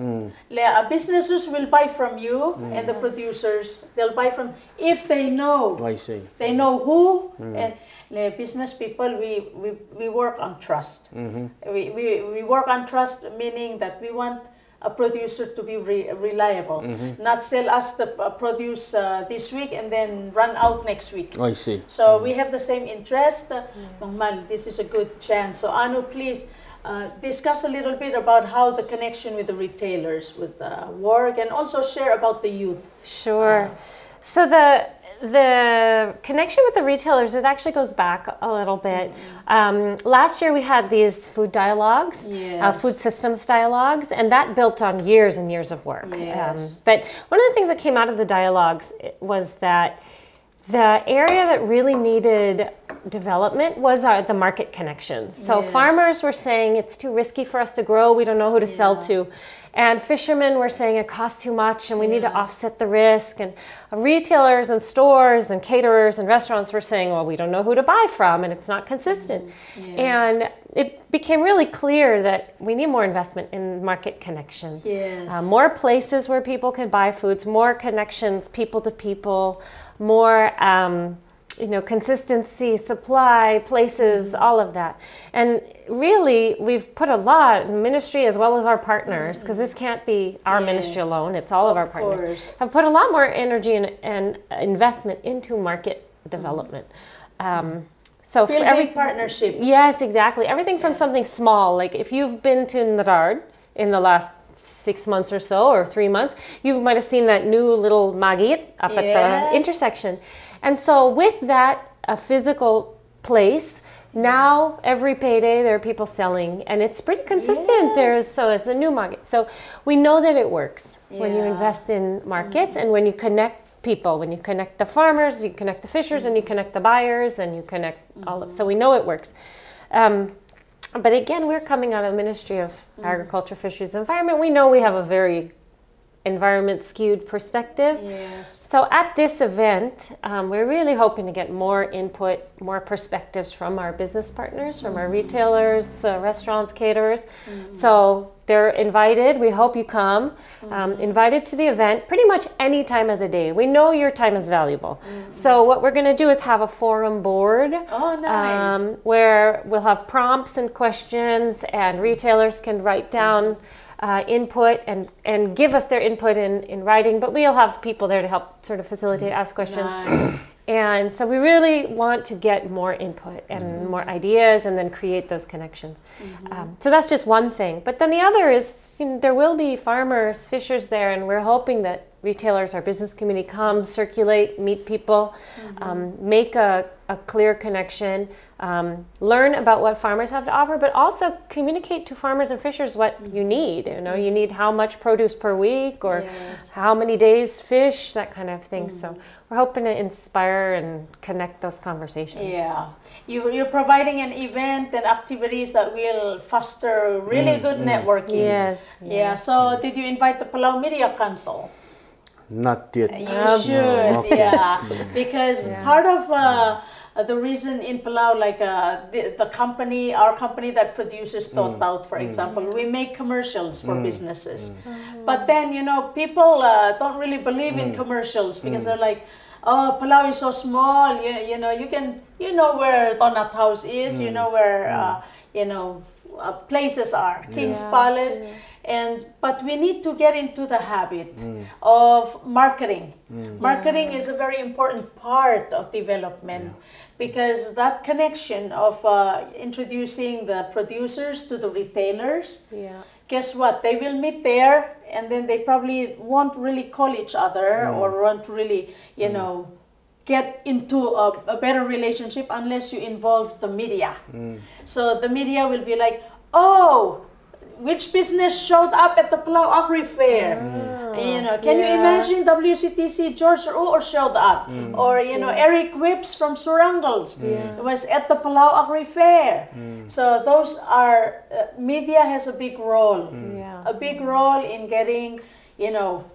Le, uh, businesses will buy from you and the producers, they'll buy from, if they know. Oh, I see. They know who, and le business people, we, we, we work on trust. We, we, we work on trust, meaning that we want a producer to be re-, reliable, not sell us the, uh, produce, uh, this week and then run out next week. Oh, I see. So we have the same interest. Uh, me ng kmal, this is a good chance. So Anu, please, uh, discuss a little bit about how the connection with the retailers would, uh, work, and also share about the youth. Sure. So the, the connection with the retailers, it actually goes back a little bit. Um, last year we had these food dialogues, uh, food systems dialogues, and that built on years and years of work. Um, but one of the things that came out of the dialogues was that the area that really needed development was our, the market connections. So farmers were saying, "It's too risky for us to grow. We don't know who to sell to." And fishermen were saying, "It costs too much and we need to offset the risk." And retailers and stores and caterers and restaurants were saying, "Well, we don't know who to buy from and it's not consistent." And it became really clear that we need more investment in market connections. Uh, more places where people can buy foods, more connections, people to people, more, um, you know, consistency, supply, places, all of that. And really, we've put a lot, ministry as well as our partners, 'cause this can't be our ministry alone, it's all of our partners, have put a lot more energy and, and investment into market development. Um, so for building every- partnerships. Yes, exactly. Everything from something small, like if you've been to Ngerard in the last six months or so, or three months, you might have seen that new little maguit up at the intersection. And so with that, a physical place, now every payday there are people selling, and it's pretty consistent. There's, so it's a new maguit. So we know that it works when you invest in markets and when you connect people, when you connect the farmers, you connect the fishers, and you connect the buyers, and you connect all of, so we know it works. Um, but again, we're coming out of Ministry of Agriculture, Fisheries, and Environment. We know we have a very environment skewed perspective. So at this event, um, we're really hoping to get more input, more perspectives from our business partners, from our retailers, uh, restaurants, caterers. So they're invited. We hope you come. Um, invited to the event pretty much any time of the day. We know your time is valuable. So what we're gonna do is have a forum board, oh, nice, um, where we'll have prompts and questions, and retailers can write down, uh, input and, and give us their input in, in writing, but we'll have people there to help sort of facilitate, ask questions. Nice. And so we really want to get more input and more ideas and then create those connections. Um, so that's just one thing. But then the other is, you know, there will be farmers, fishers there, and we're hoping that retailers, our business community, come, circulate, meet people, um, make a, a clear connection, um, learn about what farmers have to offer, but also communicate to farmers and fishers what you need. You know, you need how much produce per week, or how many days fish, that kind of thing. So we're hoping to inspire and connect those conversations. Yeah. You, you're providing an event and activities that will foster really good networking. Yes. Yeah. So did you invite the Palau Media Council? Not yet. You should, yeah. Because part of, uh, Uh, the reason in Palau, like, uh, the, the company, our company that produces Totau, for example, we make commercials for businesses. But then, you know, people uh, don't really believe in commercials because they're like, oh, Palau is so small. You, you know, you can, you know where Donut House is. You know where, uh, you know, uh, places are, King's Palace. And but we need to get into the habit of marketing. Marketing is a very important part of development because that connection of uh, introducing the producers to the retailers, guess what? They will meet there and then they probably won't really call each other or won't really, you know, get into a, a better relationship unless you involve the media. So the media will be like, oh, which business showed up at the Palau Agri Fair? You know, can you imagine W C T C George Ur showed up? Or, you know, Eric Whipps from Surangels was at the Palau Agri Fair. So those are, uh, media has a big role, a big role in getting, you know,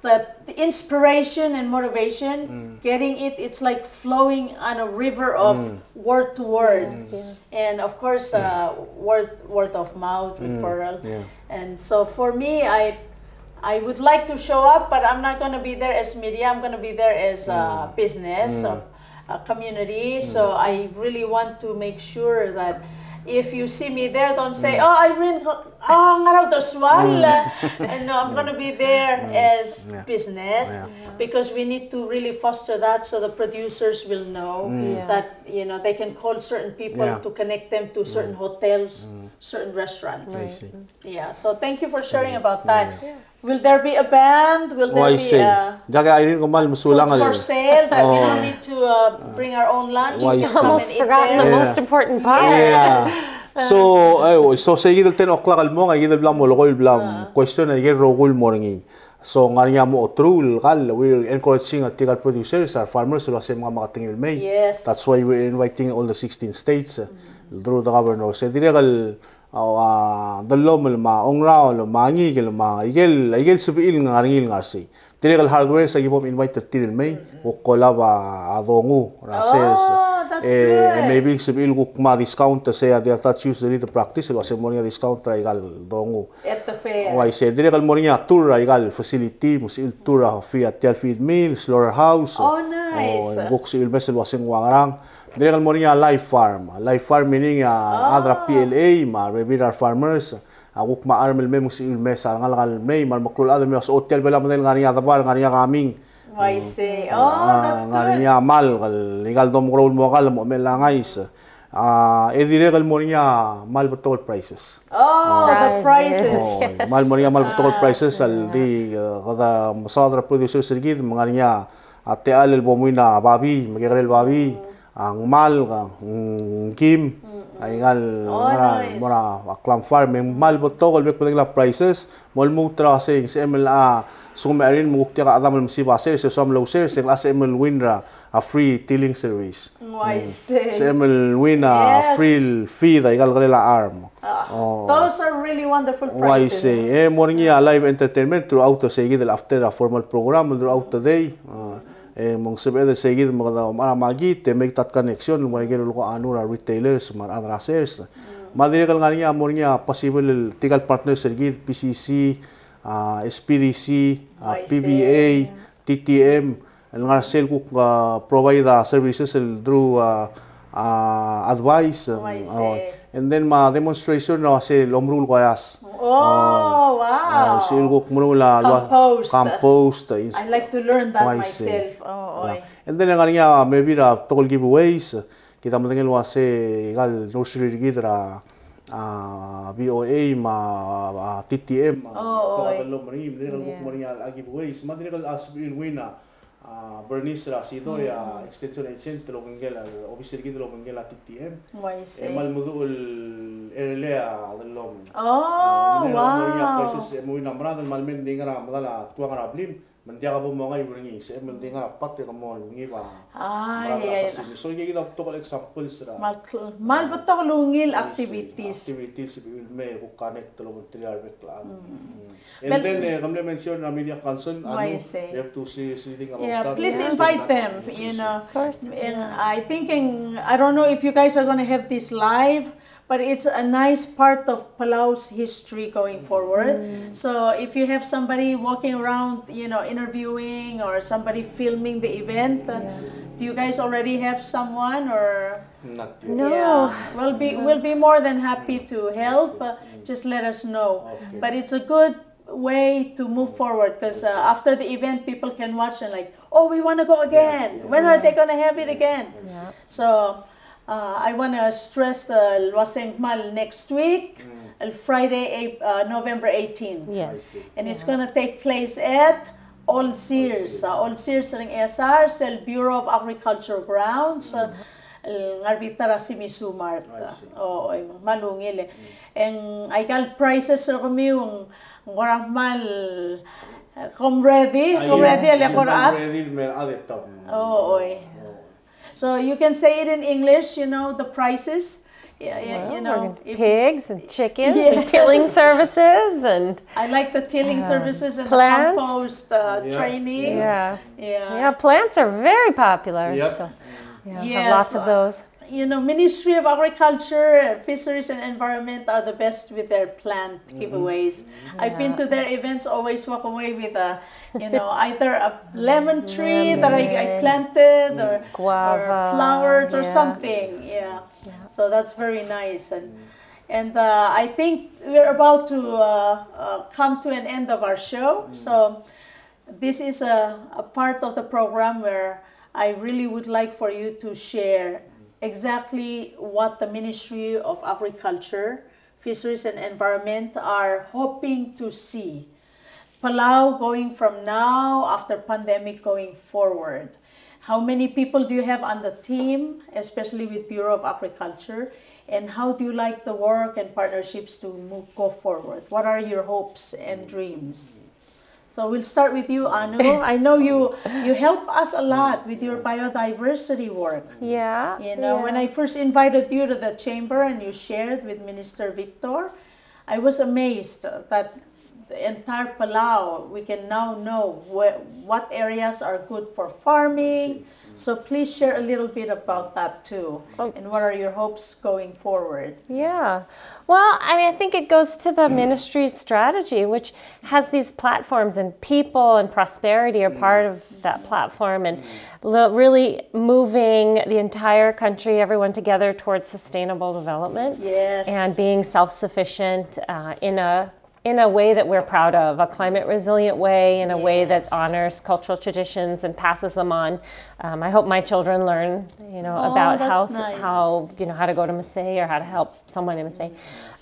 the, the inspiration and motivation, getting it, it's like flowing on a river of word to word. And of course, uh, word, word of mouth, referral. And so for me, I, I would like to show up, but I'm not gonna be there as media. I'm gonna be there as, uh, business. So uh, community. So I really want to make sure that if you see me there, don't say, oh, Irene, oh, ngar er a uldesual. And no, I'm going to be there as business because we need to really foster that so the producers will know that, you know, they can call certain people to connect them to certain hotels, certain restaurants. I see. Yeah, so thank you for sharing about that. Will there be a band? Will there be a food for sale that we don't need to uh, bring our own lunch? We just come and eat there? Almost forgotten the most important part. Yeah. So, eh, so se kid el ten o'clock el mong, kid el bla molekoi el bla question, kid el rokui el mo er ngii. So ngar er ngii a mo oteruul el kall, we're encouraging a tirka el producers, our farmers, el uasei mngai me ke tengiu el mei. Yes. That's why we're inviting all the sixteen states, uh, through the governor. Se dirrek el a Dellomel me a Ongraol me a Ngikel me a ikel, ikel sebechir el ngar er ngii el ngar sei. Tirke el hardware a ki bo invite er tir el mei, kuk olab a dongu er a sers. E maybe sebechir el kuk mo discount, se a di a touch use, di the practice el uasei mo er ngii a discount er a ikal dongu. Uaisei, dirrek el mo er ngii a tour er a ikal facility, mo sebechir el tour a feed, a tia el feed mill, slaughterhouse. Oh, nice. Kuk sebechir el mes el uasei ng ua ngerang. Dirrek el mo er ngii a live farm. Live farm meaning a chad er a P L A me a rebebil er a farmers a kuk mo charm el mei me ng sebechir el mes a rengalek el mei me a remeklou el chad el mei el uasei, o tia el Belau a medengei el ngar er ngii a debar, ngar er ngii a kaming. Uaisei. Oh, that's good. Ngar er ngii a malk el ikal domkeroul el mo kall el mo mei el ngais. A, e dirrek el mo er ngii a kmal betok el prices. Oh, the prices. Kmal mo er ngii a kmal betok el prices el di, e, kede mesaod er a producers er kid me ngar er ngii a a techall el bo mui a babii, me kekerei el babii, a ngmalk, a ngkim, a ikal ngar er a mo er a clam farm, me ng kmal betok el bek el bedengel a prices, mo lmuut er a uasei ng sebechem el a, sel me a rin me kuk tia a chedam el mesib a sers, e soam el ousers, e ng locha sebechem el win er a free tilling service. Uaisei. Sebechem el win a free el feed a ikal kirel a charm. Those are really wonderful prices. Uaisei, e mo er ngii a live entertainment throughout, se kid el after a formal program throughout the day. E mo ng sebeched el se kid me kede omechar a makit, e make that connection el ua ikel lolekoi a ngar er a retailers me a rechad er a sers. Me a dirrek el ngar er ngii a mo er ngii a possible el tirkal partners er kid, P C C, a, S P D C, a, P V A, T T M, el ngar sel kuk, a, provide a services el through, a, a, advice, a, and then me a demonstration er a sel omeruul el koias. Oh, wow. Sel kuk meruul a compost. I like to learn that myself. And then ngar er ngii a maybe er a betok el giveaways, kid a medengei el uasei ikal nursery er kid er a, a, V O A me a, a, T T M. Oh, oi. Dirrek el kuk mo er ngii a giveaways. Me a dirrek el sebechir el win a a, Bernice er a Sidoi, a, extension agent el obengkel, a, obis er kid el obengkel a T T M. Uaisei. E kmal meduch el erelii a Dellomel. Oh, wow. Prices, e mo er ngii a merang el kmal mei, ng di ngar er a medal a tuang er a blim. Me ng diak a bo mongai er ngii, se el di ngar er a part e ke mo ngii a, ah, yeah, yeah. So, ngii kid a betok el examples er a, mal, mal betok el ungil activities. Activities, me ku connect el obengterir a rebek el chad. And then, eh, ke mle mention er a media council, Anu, we have to say something about that. Yeah, please invite them, you know. Of course. And I think, in, I don't know if you guys are gonna have this live, but it's a nice part of Palau's history going forward. So if you have somebody walking around, you know, interviewing or somebody filming the event, uh, do you guys already have someone or? Not yet. No. Yeah. We'll be, we'll be more than happy to help. Uh, just let us know. Okay. But it's a good way to move forward because, uh, after the event, people can watch and like, "Oh, we wanna go again. Yeah, yeah. When are they gonna have it again?" Yeah. So, uh, I wanna stress, uh, el uase ng kmal next week, el Friday, Ap-, uh, November eighteen. Yes. I see. And it's gonna take place at Old Sears, uh, Old Sears er a Ngchesar, sel Bureau of Agriculture grounds, uh, el ngar er a bita er a Simi Sumart. I see. O, o, me ng kmal ungil e. E ng aika el prizes er kemiu, ng kora kmal, eh, kom ready, kom ready, e le kora ready el mer a de top. O, oi. So you can say it in English, you know, the prizes. Yeah, yeah, you know, pigs and chickens and tilling services and, I like the tilling services and the compost, uh, training. Yeah. Yeah. Yeah, plants are very popular. Yep. So, yeah, have lots of those. You know, Ministry of Agriculture, Fisheries and Environment are the best with their plant giveaways. I've been to their events, always walk away with a, you know, either a lemon tree that I, I planted or, or flowers or something. Yeah. So that's very nice. And, and, uh, I think we're about to, uh, uh, come to an end of our show. So this is a, a part of the program where I really would like for you to share exactly what the Ministry of Agriculture, Fisheries and Environment are hoping to see Palau going from now after pandemic going forward. How many people do you have on the team, especially with Bureau of Agriculture? And how do you like the work and partnerships to move, go forward? What are your hopes and dreams? So we'll start with you, Anu. I know you, you help us a lot with your biodiversity work. Yeah. You know, when I first invited you to the chamber and you shared with Minister Victor, I was amazed that the entire Palau, we can now know where, what areas are good for farming. So please share a little bit about that too. And what are your hopes going forward? Yeah. Well, I mean, I think it goes to the ministry's strategy, which has these platforms, and people and prosperity are part of that platform, and li-, really moving the entire country, everyone together towards sustainable development. Yes. And being self-sufficient, uh, in a in a way that we're proud of, a climate resilient way, in a way that honors cultural traditions and passes them on. Um, I hope my children learn, you know, about how, how, you know, how to go to Massey or how to help someone in Massey.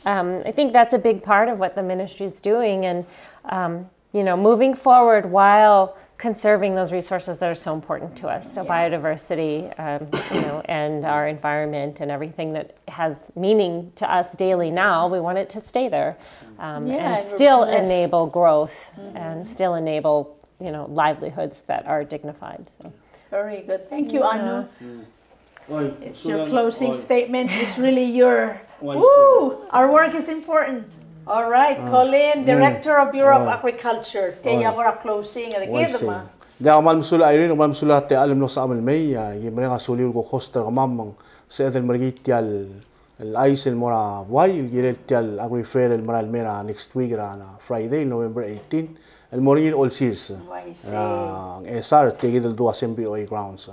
Um, I think that's a big part of what the ministry is doing, and, um, you know, moving forward while conserving those resources that are so important to us. So biodiversity, um, you know, and our environment and everything that has meaning to us daily now, we want it to stay there, um, and still enable growth and still enable, you know, livelihoods that are dignified. So. Very good. Thank you, Anu. It's your closing statement. It's really your, woo, our work is important. All right, Colin, Director of Bureau of Agriculture. Tia kora closing er kid me. Ng kmal mesulang Irene, kmal mesulang a techall el mlo sebecham el mei, a, e mereng a suliu el kuk host er kemam me ng sebeched el merekii tia el el chais el mo er a buai el kirel tia el Agri Fair el merael el mei er a next week er a Friday, November eighteen, el mo er ngii er a Old Sears. Uaisei. Er a Ngchesar, tia kid el dua Assembly O A grounds.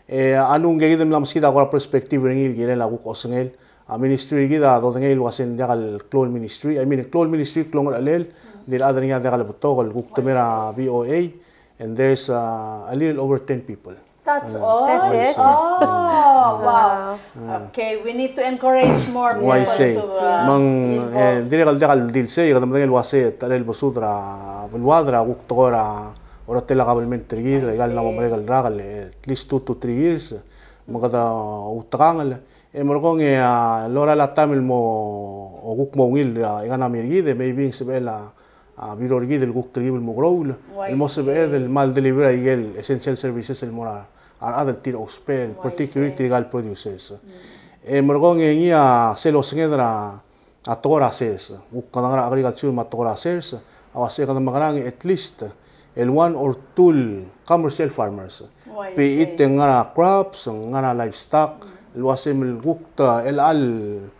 E a Anu, ngike kid el mla meskid a kora perspective er ngii el kirel a kuk osengel a ministry er kid a dodengei el uase ng diak el klou el ministry, I mean, klou el ministry, klou a ngerchelel, ng di el chad er ngii a diak lebetok el kuk temel er a B O A, and there's, uh, a little over ten people. That's all? That's it? Oh, wow. Okay, we need to encourage more people to, uh, involve. Me ng, eh, dirrek el diak el di el sei, kede medengei el uase a techellel bosud er a beluad er a kuk tekoi er a orretel a kabelment er kid er a ikal mla mo merek el rak el at least two to three years. Me kede outekangel. E merekong e a lorael a taem el mo, o kuk mo ungil a economy er kid, e maybe ng sebechel a a bureau er kid el kuk telkib el mo keroul el mo sebeched el kmal deliver a ikel essential services el mo er a rechad el tir a ousbech, particularly tirka el producers. E merekong e ngii a sel osenged er a a tekoi er a sers. Kuk kede ngar er a agriculture me a tekoi er a sers, a uasei kede mekerang e at least el one or two el commercial farmers. Be it e ngar er a crops, ngar er a livestock, el uasei me kuk ta el chelecha el,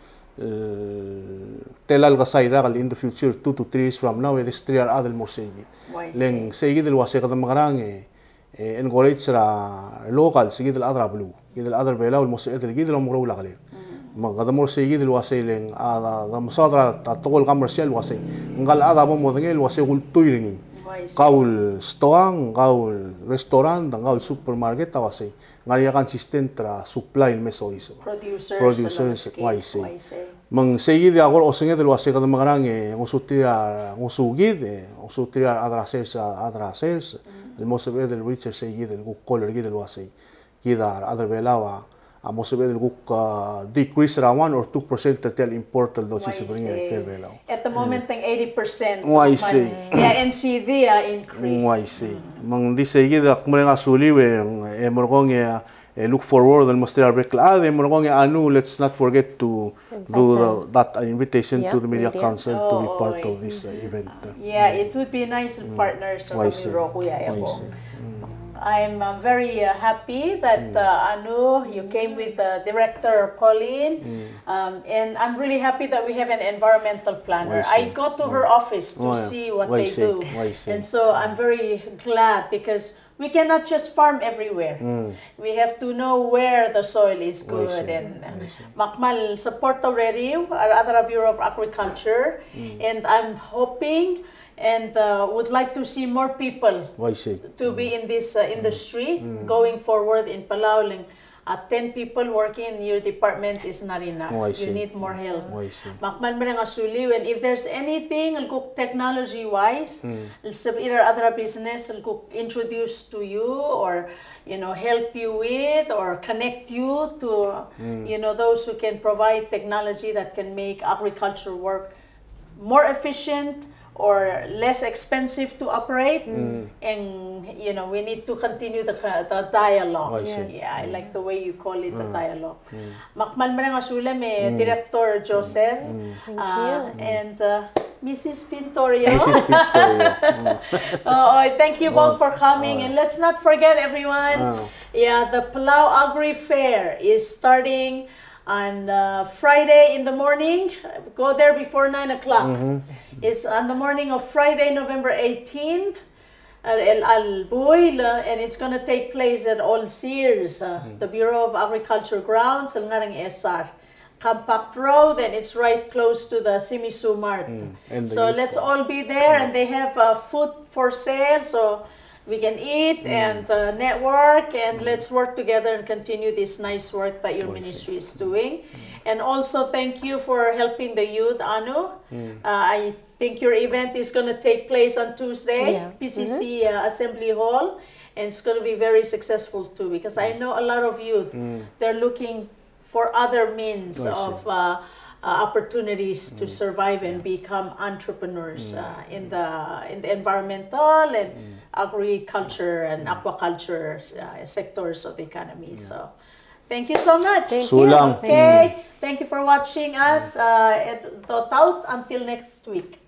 el tela el kesai er a kall in the future, two to three years from now, e desterir a rechad el mo er seikid. Le ng seikid el uasei kede mekerang e e encourage er a local, se kid el chad er a beluu, kid el chad er a Belau el mo sebeched el kid el omekeroul a kelel. Me kede mo er seikid el uasei le ng a, a, a mesaod er a tekoi el commercial el uasei ngka el chad a bo modengei el uasei kultuil er ngii. Kau el stoang, kau el restaurant, kau el supermarket, a uasei ngar er ngii a consistent er a supply el me soiseb. Producers, uaisei. Me ng seikid a kora osenged el uasei kede mekerang e ngosuterir a, ngosukid, e ngosuterir a rechad er a sers, a rechad er a sers el mo sebeched el reach er seikid el kuk goal er kid el uasei kid a rechad er a Belau a, a mo sebeched el kuk, a, decrease er a one or two percent er tia el import el dolsiseb er ngii er a ikrel Belau. At the moment, ng eighty percent. Uaisei. Yeah, N C D a increase. Uaisei. Me ng di seikid ak mereng a suliu e, e merekong e, e look forward el mesterir a rebek el chad, e merekong e Anu, let's not forget to do the, that invitation to the Media Council to be part of this, uh, event. Yeah, it would be nice el partners er kemiu el rokui a eko. I'm, uh, very, uh, happy that, uh, Anu, you came with, uh, Director Colleen, um, and I'm really happy that we have an environmental planner. I go to her office to see what they do. And so I'm very glad because we cannot just farm everywhere. We have to know where the soil is good. And, uh, me ak kmal support er a rechad er a Bureau of Agriculture, and I'm hoping and, uh, would like to see more people to be in this, uh, industry going forward in Palau. Le ng, uh, ten people working in your department is not enough. You need more help. Me ak kmal mereng a suliu, and if there's anything el kuk technology wise el sebechir a rechad er a business el kuk introduce to you or, you know, help you with or connect you to, you know, those who can provide technology that can make agriculture work more efficient or less expensive to operate, and, you know, we need to continue the, the dialogue. Yeah, I like the way you call it, the dialogue. Me ak kmal mereng a suliu e Director Joseph, uh, and, uh, Missus Pintorio. Missus Pintorio. Oh, thank you both for coming, and let's not forget, everyone. Yeah, the Palau Agri Fair is starting on, uh, Friday in the morning. Go there before nine o'clock. It's on the morning of Friday, November eighteenth, el, el, el buil, uh, and it's gonna take place at Old Sears, uh, the Bureau of Agriculture grounds, el ngar er a Ngchesar. Compact Road, and it's right close to the Simisu Mart. So let's all be there, and they have, uh, food for sale, so we can eat and, uh, network, and let's work together and continue this nice work that your ministry is doing. And also, thank you for helping the youth, Anu. Uh, I think your event is gonna take place on Tuesday, P C C, uh, Assembly Hall, and it's gonna be very successful too, because I know a lot of youth, they're looking for other means of, uh, uh, opportunities to survive and become entrepreneurs, uh, in the, in the environmental and agriculture and aquaculture, uh, sectors of the economy. So, thank you so much. Thank you. Sulang. Okay. Thank you for watching us, uh, at Dotaut. Until next week.